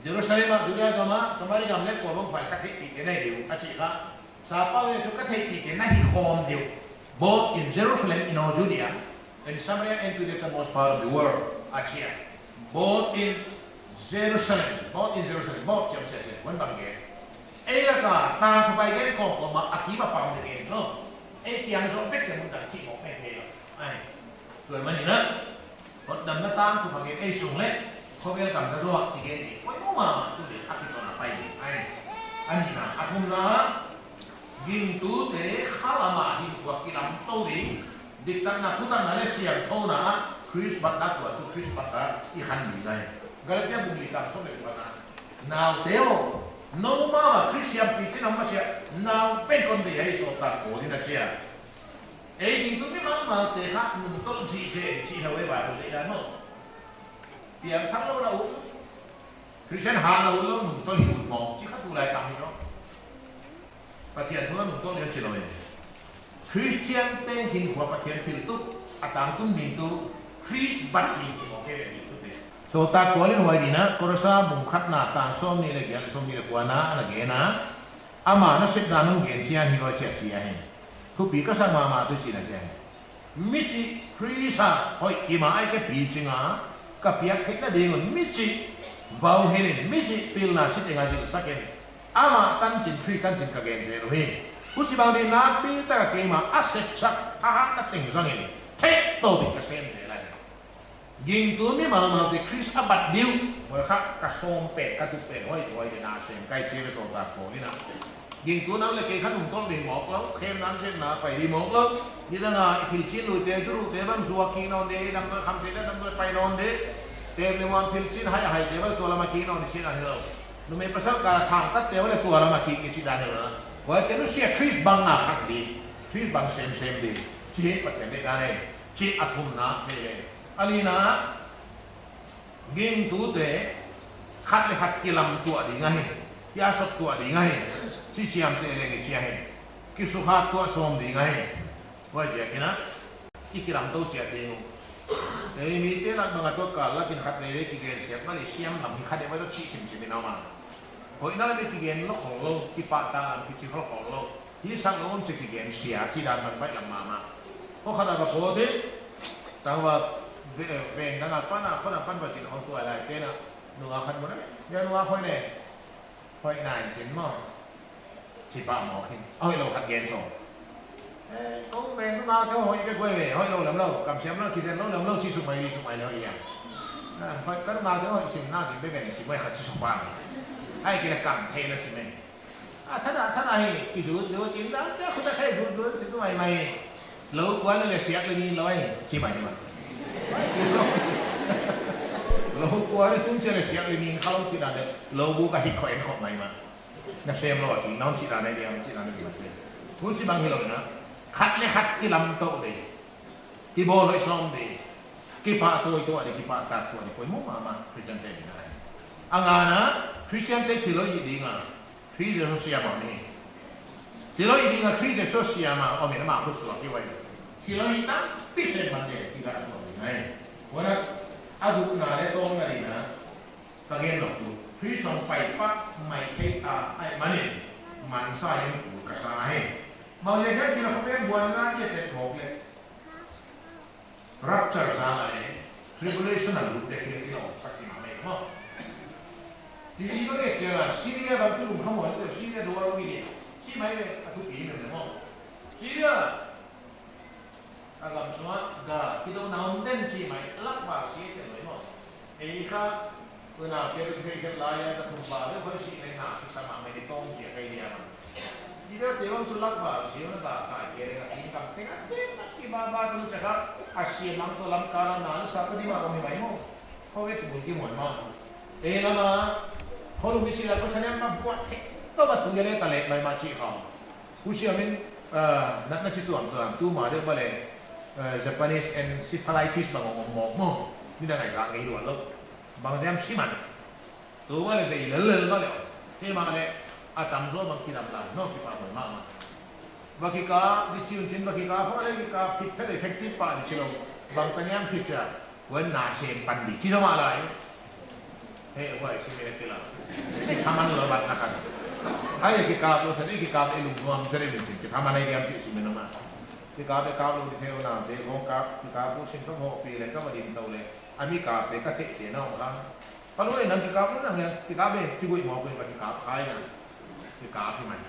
Jerusalem a, Judia gam a, Samari gam leh kuamah pai ka theihpih te na hi di uh, a chih kha. Sappau leh tu ka theihpih te na hi khawm di uh. Both in Jerusalem, in all Judea, and Samaria, and to the uttermost part of the world, a chi a. Both in Jerusalem, both in Jerusalem, both chiam sese, huan bang gen. Ei laka, tangthupha i gen kawmkawm a, a kim a pang di gen, no? Ei kiang zoh bek chiah mun tak chih mawk pen thei lou. Ahi. Tua manin a, hotdamna tangthupha gen ei sung leh, khovel gam zaw zaw a kigen di. Poimoh mahmah tu di a kituahna pai di. Ahi. A nihna, a thumna, gingtute kha lam a hinkhua kilamtou ding, diktatna, thutanna leh siangthouna ah Khrist batna tua tu Khrist batna i khan ding ahi. Galatia bung li tang sawm leh li pan a. Naute aw, noumau a Khrist siampi chin a om masiah, nau pen kon deih ahi, sawltak Paul in a chi a. Ei gingtu mimal malte kha nungtolh zel zel chih na ve Bible leh dan maw. Piangthak lou na ut, Christian hat na ut lou, nungtolh hi ut maw, chih kha tulai tam hi lou. Pathian thu a nungtolh lian chi lou in. Christian te hinkhua Pathian thil tuh, a tangtung ding tuh, Khrist bat ding tuh maw kei leh ding tuh te. Sawltak Paul in huai ding a, Kolosa bung khatna tang sawmnih leh giat, sawmnih leh kuana, ana gen a. Amah nasepna nung gen chiang hi lou chiah chi ahi. Thupi ka sak mahmah tuh chihna chiang. Michih Khrist a hoih kim a ei ka pi ching a, ka piak theihna ding un michih vauhilh in, michih pilna chiteng a zilsak in. Amah tanchin, Khrist tanchin ka gen zel uhi. Huchibang ding nakpi taka keimah a sepsak thahatna teng zangin, theih toh bik ka sem zel ahi. Gingtu mimal malte Khrist a bat di uh, huai kha ka sawm pen, ka tuh pen, hoih, hoih ding a sem, kai chi ve Sawltak Paul in a. Gingtu nang leh kei kha nungtolh di mawk lou, khem nan sem na pai di mawk lou. Nidang a i thil chin luite, Juruhte bang zuak kik nawn di, damdawi khamte leh damdawi pai nawn di. Tem leh muang thil chin hai a haite bang tua lam a kik nawn di chihna hi lou. Numei pasal kal a thangtatte bang leh tua lam a kik i chih dan hi lou. Huaite nusia Khrist bang na khak di, Khrist bang semsem di. Chih Pathian deihdan ahi. Chih a thumna, ve ve. A lina, gingtute khat leh khat kilamtuah ding ahi, kiasottuah ding ahi, chih siamte leng i chi ahi, kisukhattuah sawm ding ahi. Huaiziakin a, i kilamtou chiat ding uh. Ei mite lak bang a tuh kal lakin khat leh leh kigen siam, mah leh siam lam hi kha deuh a tuh chih simsim in a om a. Hoihna lam i kigen lou khol lou, kipahtak lam kichi khol khol lou. Hihsak lou om chih kigen sia, chih dan bang baihlam mahmah. Kho khat a ka pawt di, tangval ve-, veng dang a pan a, khon a pan va chin hong tuailaite'n a, nungak khat mun a, ya nungak hoih ne, hoih nai chin maw, chi pah maw khin, a hoihlou khat gen sawm. Eh, kong veng nungakte hoih ve guai ve, hoihlou lam lou, kamsiam lou, kizen lou lam lou, chi suk mai, suk mai lou ia. Ah, hoih ka nungakte hoih sim na, kin be ben sim mai khat chi suk pah mai. Ai kila kam thei na sim mai. A, thana, thana hi, i zut, zut, in dang, tia, khuta khai zut, zut, zut, mai, mai. Lou kuan leh siak leh nin lou ai, chi mai ma. Lou kuan leh tun chia leh siak leh nin kha lou chi dan leh, lou bu ka hik khawm en khawm mai ma. Na sem lou a ki, na hon chi dan leh, dia, chi dan leh, dia, ma. Huchibang hi lou na, khat leh khat kilamtou di. Kibawl hoih sawm di, kipahtawi tuah di, kipahtak tuah di, poimoh mahmah Christian te ding ahi. A ngana, Christian te thil hoih hih ding a, Khrist Jesu siam a om hi. Thil hoih hih ding a Khrist Jesu siam a om in amah khut suak hi uhi. Thil hoih hih tampi sem man leh, i gah suak ding ahi. Huan a, a gukna leh tawpna ding a, ka gen lou tu. Khrist hong pai pah mai thei ta ahihmanin, mansa in pul ka sa hi. Bang ziak hiam chih leh khovel buaina i et phot leh rapture sang a leh tribulation a lut dek hi leh i lawm sak chi mahmah maw. Ti i bang e chia Syria bang chu lungkham maw, Syria dawr ui leh. Chi mai leh a thupi leh maw. Syria a gam sung a ga kidouna om den chi mai, lak val sia te loi maw. Ei kha, tuna ke thei khen lai a ka thum val leh hoi si leh na, si sa mahmah ni tong sia kai dia ma. Leader te bang chu lak val sia na ga kai ke leh ka kin kam te ka te ka ki ba ba tu cha ka, a sia mang to lam ka na na sa ka di ma ka mi mai maw. Khovel tu bul ki mon ma. Ei lama, kholu mi si la ko sa ne ma buat he, to ba tu ya leh ta leh mai ma chi kha. Husiamin, ah, natna chi tuamtuam, tu ma deuh bang leh, ah, Japanese encephalitis bang om mawk maw. Midang ngaihzak ngei luat lou. Bang ziak hiam si man. Tu bang leh bei lel lel bang leh. Te ma leh, a tamzaw bang kidam lai, no kipahhuai mahmah. Va kikap di chi un chin, va kikap pha leh kikap phit phet leh effective pah di chi lou. Bang taniam phit chia. Huan na sem pan di chi zong a lai. He, huai si mi leh kila. Ki thaman lou bat na khat. Ai, kikap lou sa ni, kikap e lungnuam sa ni min sin. Ki thaman ai diam chi si mi na ma. Kikap e kap lou di thei na, te kong kap, kikap lou sin ka mo pi leh ka ma din tou leh. A mi kap e ka te te na ong ha. Palu e nang kikap lou nang ya, kikap e, kigui mo kui ba kikap khai na. Kikap hi mai.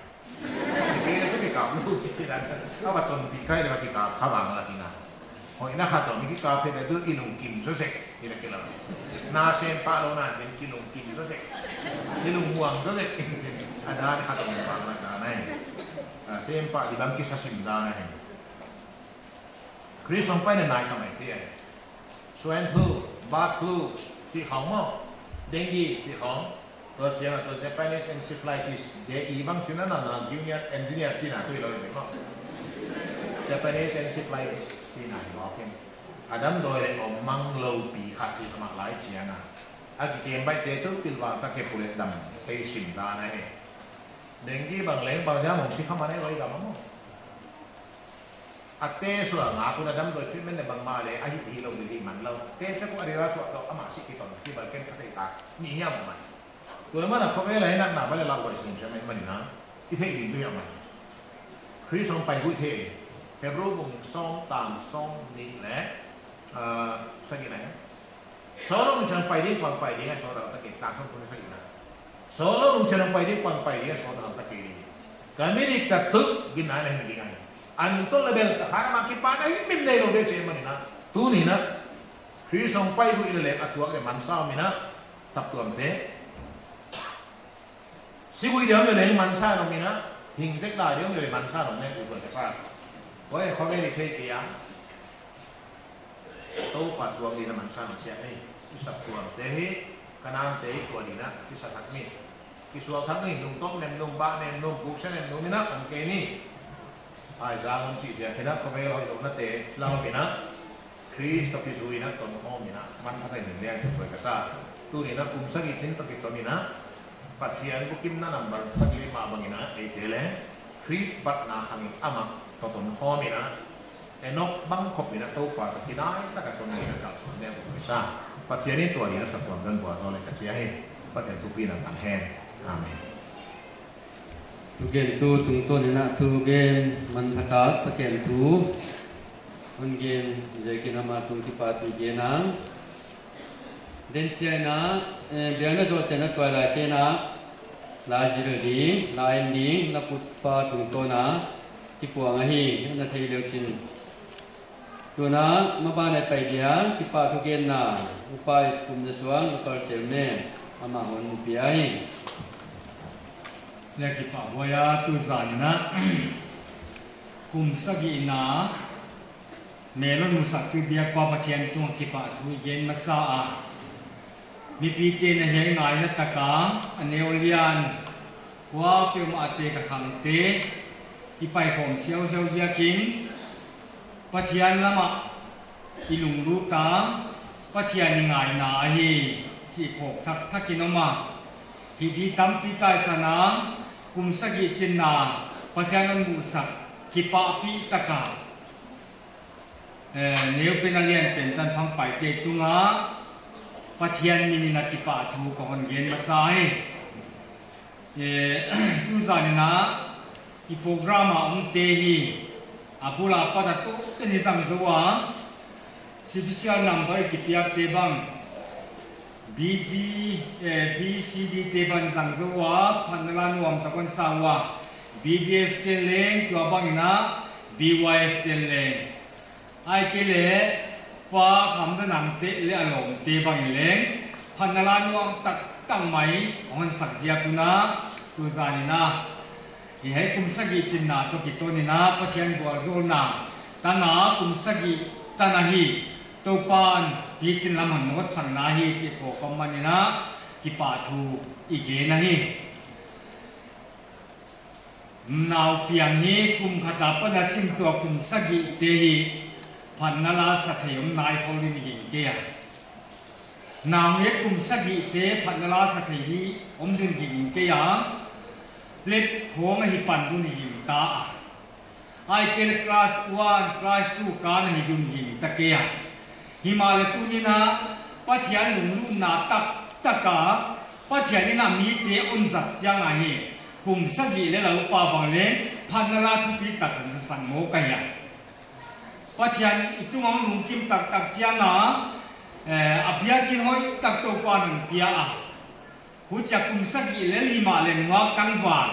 Kei leh kei kap lou kisi dan. Ka ba ton pi kai leh ba kikap kha bang la kina. Hoihna khat toh mi kikap phet leh tu i lungkim zaw zek. Ina kila. Na sem pah lou na zen ki lungkim zaw zek. Ki lungmuang zaw zek. A dan khat toh bang la dan ai. A sem pah di bang kisa sim dan ai. Khrist hong paina nai ka mai te ai. Swine flu, bird flu, si khong maw. Dengue, si khong. Tua chiang a tua Japanese encephalitis, J E bang china na na junior engineer china tu i lou i maw. Japanese encephalitis china i maw ken. A damdawi leh om mang lou pi khat si ka mak lai chiang a. A kikem baih te chu pilvang tak khe pu leh dam thei sim dan ahi. Dengue bang leng bang ziak mong si kha man e loi ka maw. A te sual ngak un a damdawi treatment leh bangmah leh a hih hih lou di hih man lou. Te te ku a rila suak toh amah si kiton ki bal ken ka thei tak. Ni hiam man. Tua man a khovel a hi natna bang leh lau bai sin sia mai man na. I thei ding tu hiam man. Khrist hong pai guih thei. Hebru bung sawm tang sawm nih leh, ah, sagih na. Sodom lungchang pai ding pang pai ding a sawt a hal ta kei, tang sawm kun sa ina. Sodom lungchang pai ding pang pai ding a sawt a hal ta kei. Ka mi dik ta tuk gin na na hing ding ai. An tol leh bel ta khana ma kipahna himhim nei lou di chi man ina. Tuni na. Khrist hong pai guih leh a tuak leh mansa om ina. Saptuam te. Si guih di om leh mansa om ina. Hing zek di om leh mansa om ne ku tuak te pa. Oi, khovel i thei kei a. Toupa tuak ding in a mansa na siam ni. I saptuam te hi, Kanaan te hi tua ding in a kisa thak ni. Kisual thak ni, nung tok nem nung, bah nem nung, puksia nem nung in a om kei ni. Ai, zang om chih ziak in a, khovel hoihlouhna te, lau in a, Khrist toh kizui in a, tonkhawm in a, manpha in a, lian chu tuai ka sa. Tuni in a, kum sagih chin toh kiton in a, Pathian bukimna number sagih leh mah bang in a, eite leng, Khrist batna khang in amah toh tonkhawm in a, Enok bang khop in a Toupa toh kinai taka ton in a kalsuan deuh uh ka sa. Pathian in tua ding in a saptuam dan bua zo le ka chi a hi. Pathian thupina tang hen. Amen. Thugentu tungtawn in a thugen manpha tak Pathian thu hon gen ziakin amah tung kipahthu gen a. Den chiang in a, eh, biakna zawh chiang in a tuailai te'n a, la zil ding, la en ding, na kutpa tungtawn a, kipuang ahi, na theih leh chin. Tun a, maban a pai dia, kipahthugenna, Upa Iskum Zasuang, Local Chairman, amah hon mu pih ahi. Leh kipahhuai a tu zan in a, kum sagihna, Melon musak tu biakpa Pathian tung kipahthu i gen masa a. Mipite'n a hiai ngaihna taka, a neu lian, kuapeuhmah te ka khangte, i paikhawm siausiau ziakin, Pathian lam ah, i lunglut a, Pathian i ngaihna ahi, chih phawk thakthak in om a. Hih di tampi taisan a, kum sagih chinna, Pathian hon musak, kipahpih taka. Eh, neupen a lianpen tanphang paite tung a, Pathian min in a kipahthu ka hon gen masa hi. Eh, tuzan in a i program a omte hi, a bul a pat a tuamte in zang zou a, special number kipiakte bang, B D, eh, B C D te bang zang zou a, phatna la nuam tak hon sa ua, B D F te leng, tua bang in a, B Y F te leng. Ahihkeileh Pa Khamzanamte leh a lawmte bang in leng, phatna la nuam taktak mai hon sak ziak un a, tuzan in a, hiai kum sagih chinna toh kiton in a, Pathian vualzawlna tan a kum sagih tan ahi, Toupa'n pichin lam hon nawtsakna hi chih phawk man in a, kipahthu i gen ahi. Nau piang hi kum khat apan a sim tou a kum sagihte hi phatna la sa thei om nai khol ding ging kei a. Nau nge kum sagihte phatna la sa thei hi om ding ging kei a. Plep khong ahi pan dun ging ta a. Ahihkeileh class one, class two kan ahi dun ging ta kei a. Himahleh tuni in a Pathian lunglutna taktak a, Pathian in a mite hon zat chiang a hi, kum sagih leh lau pa bang leng, phatna la thupi tak hon sa sang mawk ahi a. Pathian i tung a lungkim taktak chiang a, eh, a biakin hoihtak Toupa'n hon pia a. Huchia kum sagih lel himahleh nungak tangval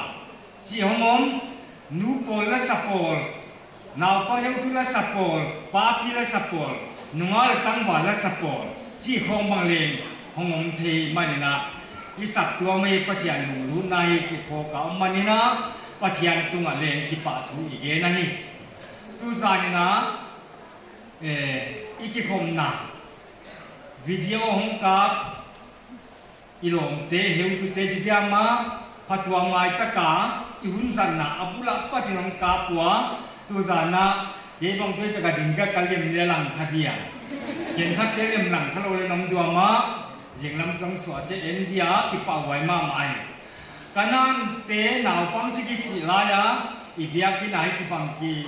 chih hong om, nu pawl leh sa pawl, naupa heutu leh sa pawl, papi leh sa pawl, nungak leh tangval leh sa pawl chih khong bang leng hong om thei man in a, i saptuam ah Pathian lunglutna hi chih phawk man in a, Pathian tung a leng kipahthu i gen ahi. Tuzan in a, eh, i kikhopna video hong kap, i lawmte, heutute chi diam a, phatuam ngai tak a, i hun zatna a bul a pat in hong kap ua, tuzan a, kei bang tuaitak a ding ka, ka lem leng langkha dia. Khenkhatte lem langkha lou leng om diam a, zinglam zong suah che en dia, kipahhuai mahmah hi. Kanaan te naupang chi kichi lai a, i biakin a hichibang ki,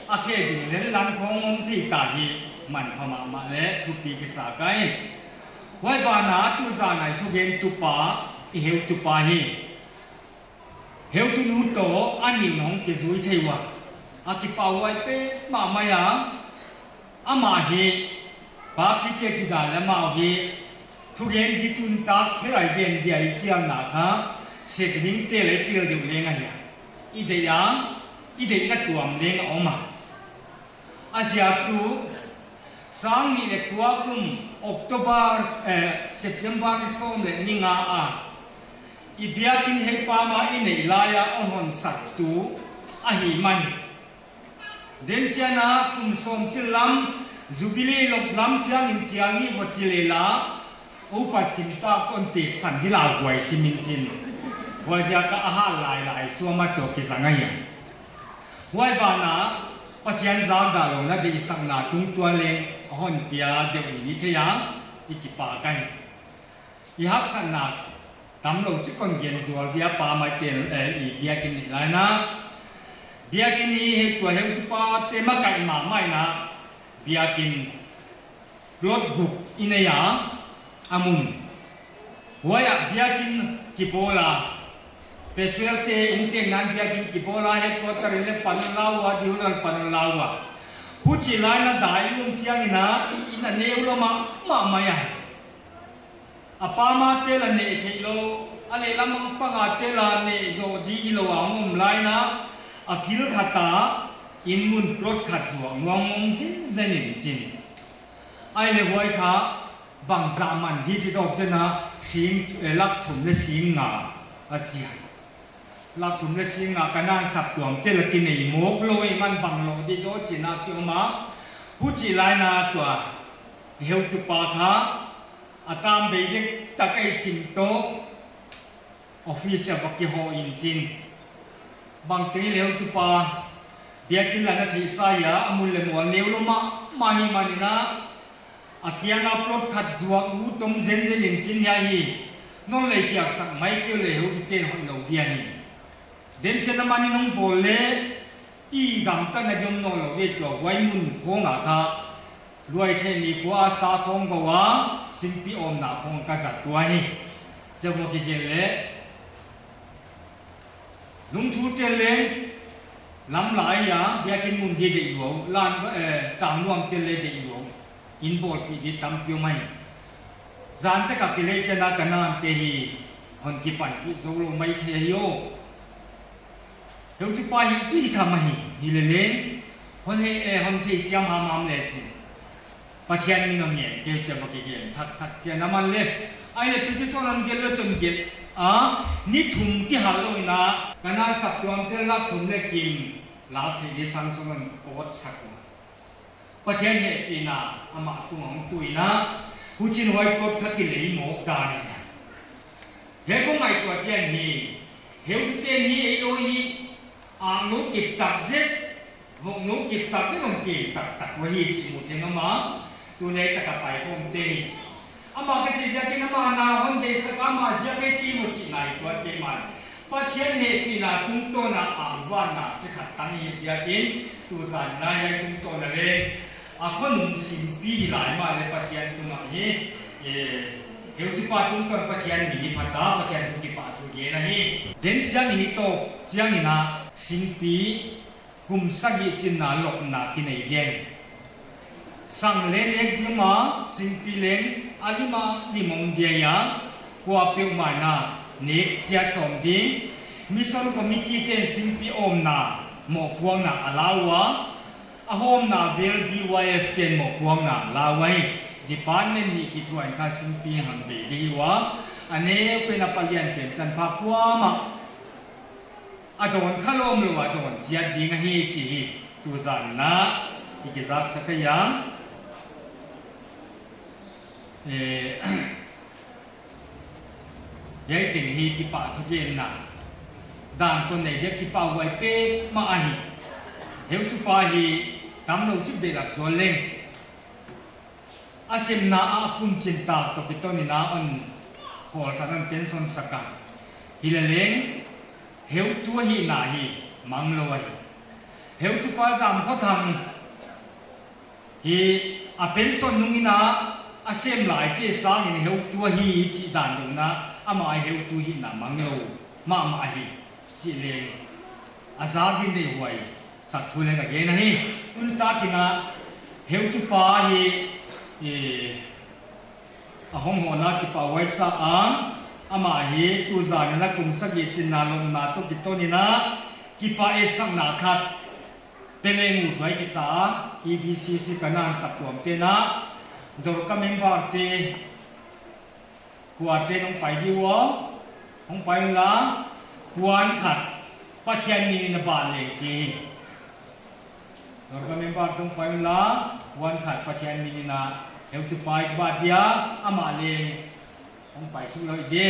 a khe ding lel lam khong om thei ta hi, manpha mahmah leh thupi kisa ka hi. Huai ban ah tuzan a i thugentupa, i heutupa hi. Heutunu toh a nih in hong kizui thei ua. A kipahhuai pen mahmah a. Amah hi, papite chih dan leh amau hi, thugen di tun tak kher a i gen dia i chialna kha, sek dingte leh i tel deuh leng ahi a. I deih a, i deihna tuam leng a om a. A ziak tu, sang nih leh kua kum October, eh, September ni sawm leh ni nga a, i biakin hei pam a i neih lai a hon hon sak tu ahih man hi. Demchian a kum sawm chil lam, Jubilee lop lam chiang in chiang ni va chil leh la, upat sim tak kon tek san di lau huai sim in chin. Huai ziak a hal lailai suam a toh kizang ahi a. Huai ban ah Pathian zak dah louhna deihsakna tungtuan leng a hon pia deuh i hi thei a, i kipak ahi. I haksatna tamlou chik kon gen zual dia, pa mai tel, eh, i biakin neih lai in a. Biakin hi he tua heutupa te makaih mahmah in a, biakin plot guk i nei a, a mun. Huai ah biakin kibawl a, Pethuel te inn teng nan biakin kibawl a, headquarter in leng pan la ua, division pan la ua. Huchi lai in a dai lum chiang in a, i inn a neu lua mahmah mai a. A pam a te la neh theih lou, a lehlam a pang a te la neh zoh di hilou a hong om lai in a, a kil khat a inn mun plot khat zuak nuam om zenzen in chin. Ahihleh huai kha bangzah man di chi dawk chen a, sing, eh, lak thum leh sing nga a chi a. Lak thum leh sing nga Kanaan saptuamte la kinei mawk lou ahih man bang lou di dawk chin a ki om a. Huchi lai in a tua heutupa kha a tam bei dek tak a i sim toh office ah va kihoh in chin. Bangteng heutupa biakin la na theihsa hia, a mun leh mual neu lua mahmah ahih man in a, a kiang a plot khat zuak ut om zenzen in chin, hiai hi non lei khiak sak mai kei leh heututen hoih lou dia hi. Demchian a man in hong bawl leh i gamtatna di om nawnlou di, tua huai mun khong a kha Luai chei ni kua sa khong go a, singpi omna khong ka zat tuan hi. Chia va kigen le. Lungthu tel leng, lam lai a, biakin mun di deih lou, lan, eh, tang nuam tel le deih lou. Inn bawlpih di tampi om ahi. Zan chak a kilei chiang a ka nante hi, hon kipanpih zou lou maithei hi aw. Heutupa hi chu hi tham ahi, hi leleng, hon he, eh, hon theisiam hamham le chin. Pathian min a ngen kei chia va kigen thakthak chia na man le. Ai le petition an gelh lou chun gelh a, ni thum kihal lou in a, ka na saptuam tel lak thum le kim lak thei di sang sung an kawt sak ua. Pathian hehpihna amah tung a hong tu in a, huchiin huai pawt kha kilei mawk dan in a. He kong ngaihtuah chiang hi, heututen hi ei lou hi, a nu kip tak zet, vok nu kip tak zet hong kip taktak ua hi chih mu thei ngam a, tu nei tak a pai khawm te hi. Amah ka chih ziakin amah na hon deihsak a, amah ziak ei chi mu chih ngaihtuah kei mai. Pathian hehpihna tungtawn a angvanna chi khat tang hi ziakin, tu zan na hiai tungtawn a le, a khonung singpi hi lai mah le Pathian tung a hi, eh, heutupa tungtawn Pathian min i phat a, Pathian tung kipahthu gen ahi. Den chiang in i tawp chiang in a singpi kum sagih chinna lopna kinei dia hi. Sang le nek ding a, singpi leng a lim a lim om dia hi a, kuapeuhmah in a nek chia sawm ding. Mission Committee ten singpi omna mohpuakna a la ua, a hawmna vel B Y F ten mohpuakna la ua hi. Department nih kithuah in kha singpi hon bei di hi ua. A neu pen a palian pen tanpha kuamah a dawn kha lawm lou a dawn chiat ding ahi chih hi tu zan na i kizaksak ahi a. Eh, hiai teng hi kipahthugenna dan kon nei dia, kipahhuai petmah ahi. Heutupa hi tamlou chik behlap zual leng a semna a kum chin tak toh kiton in a hon khawlsak, hon pension sak a. Hi leleng, heutu ahihna hi manglou ahi. Heutupa Zamkhothang hi a pension nung in a, a sem laite sang in heutu ahi chih dan deuh in a, amah heutu hihna manglou mahmah ahi. Chih leng a zak in deihhuai sak thu leng ka gen ahi. Tuni tak in a heutupa hi, eh, a hong hohna kipahhuai sa a, amah hi tu zan in a kum sagih chinna lopna toh kiton in a kipah etsakna khat pe leng uthuai kisa a, E B C C Kanaan saptuam ten a, Dorka member te, kuate nong pai di ua, hong pai un la, puan khat Pathian min in a bat leng chi. Dorka member tong pai un la, puan khat Pathian min in a, heutupa i bat dia, amah leng hong pai suk lou di.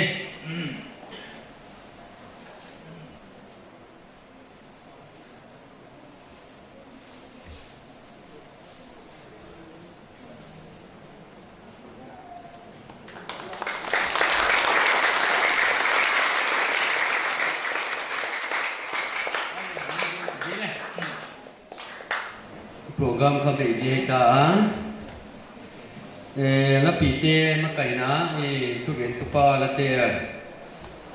Program kha bei di hi ta a. Eh, lapite makaihna, eh, thugentupa Late,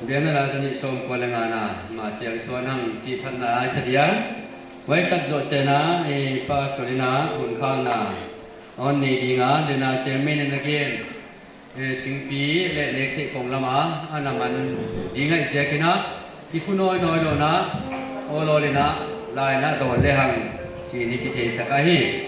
biakna la zanih sawmkua leh ngana, Ma Chiang Suan Hang chih phatna a i sa dia. Huai sak zoh chiang a, eh, pastor in a hun khakna hon nei ding a, den a chairman in a gen. Eh, singpi leh nek theih khong lam a, ana man ding ahih ziakin a, kiphut nawnnawn lou in a, awlawl in a, la in a dawn lehang, chih in i kitheisak ahi.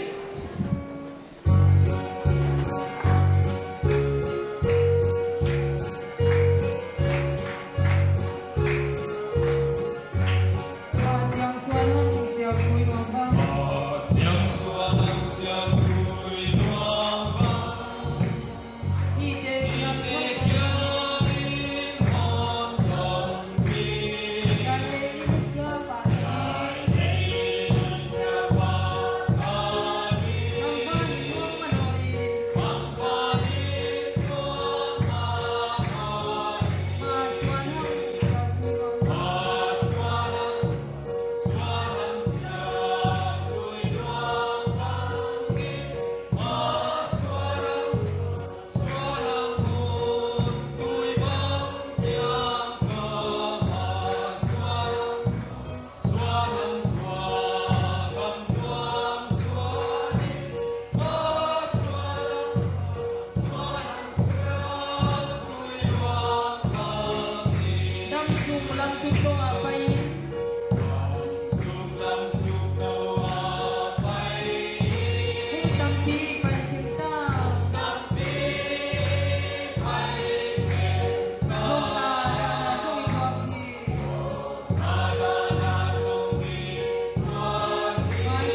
Suk tung a pai. Hu tampi pai khin sa. Lawmna, lawmna sung i tuak hi.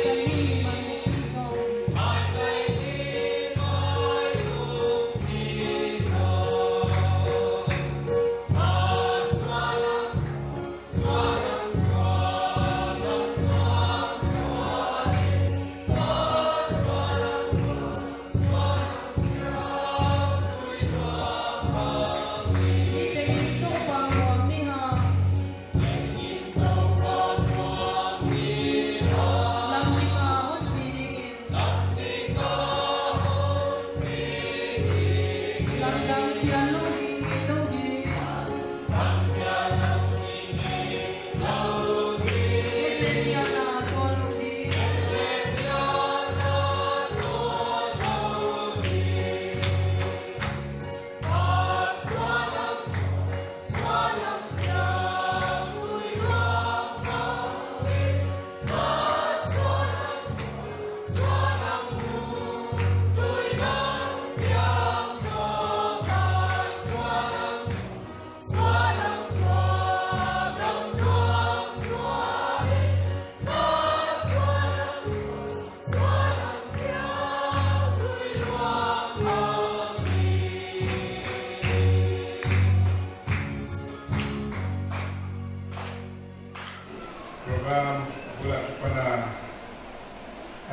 Program bul akipan a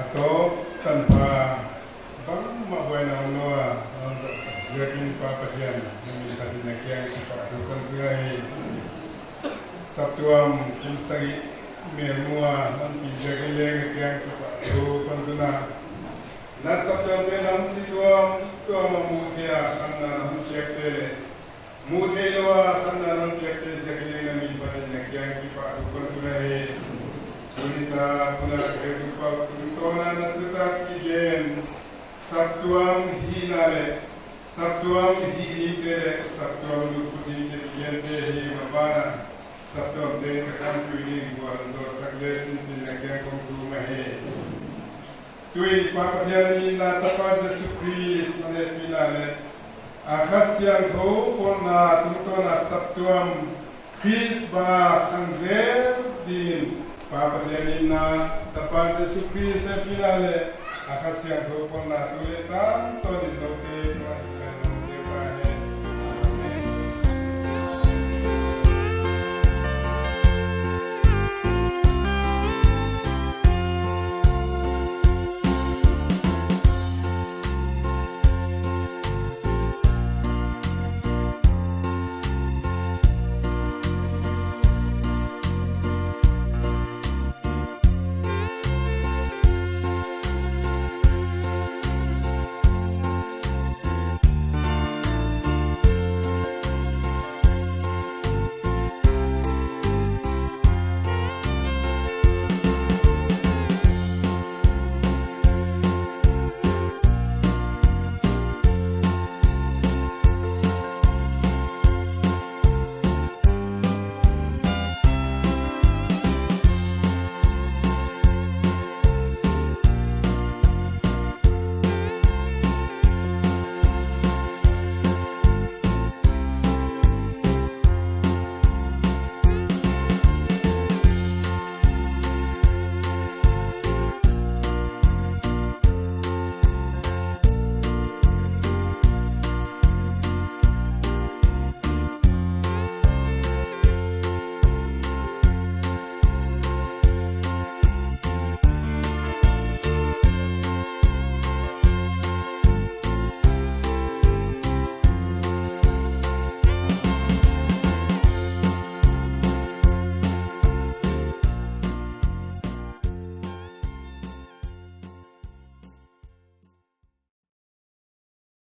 a tawp tanpha bangmah buaina om lou a, ziakin Pa Pathian, na min patin na kiang kipahthu kon pia hi. Saptuam kum sagih melmu a hon pi ziakin leng na kiang kipahthu kon tun a. Na saptuamte na hon chi tuamtuam a muhtheih a khanna na hon piakte leh, muhtheih lou a khanna na hon piakte ziakin leng na min patin na kiang kipahthu kon tun ahi. Tuni ta hun a ka heutu pa tungtawn a na thutak kigen, saptuam hihna leh saptuam hih dingte leh saptuam lungput dingte kigente hi mah bang a, saptuamte'n ka khanpui ding vualzawlsak le chi'n chi'n na kiang kong thum ahi. Tuin Pa Pathian in na tapa Jesu Khrist na hehpihna leh a Kha Siangthou pawlna tungtawn a saptuam Khrist bang a khang zel dingin Pa Pathian in na tapa Jesu Khrist hehpihna leh a Kha Siangthou pawlna tu leh tan tawnin noute tuan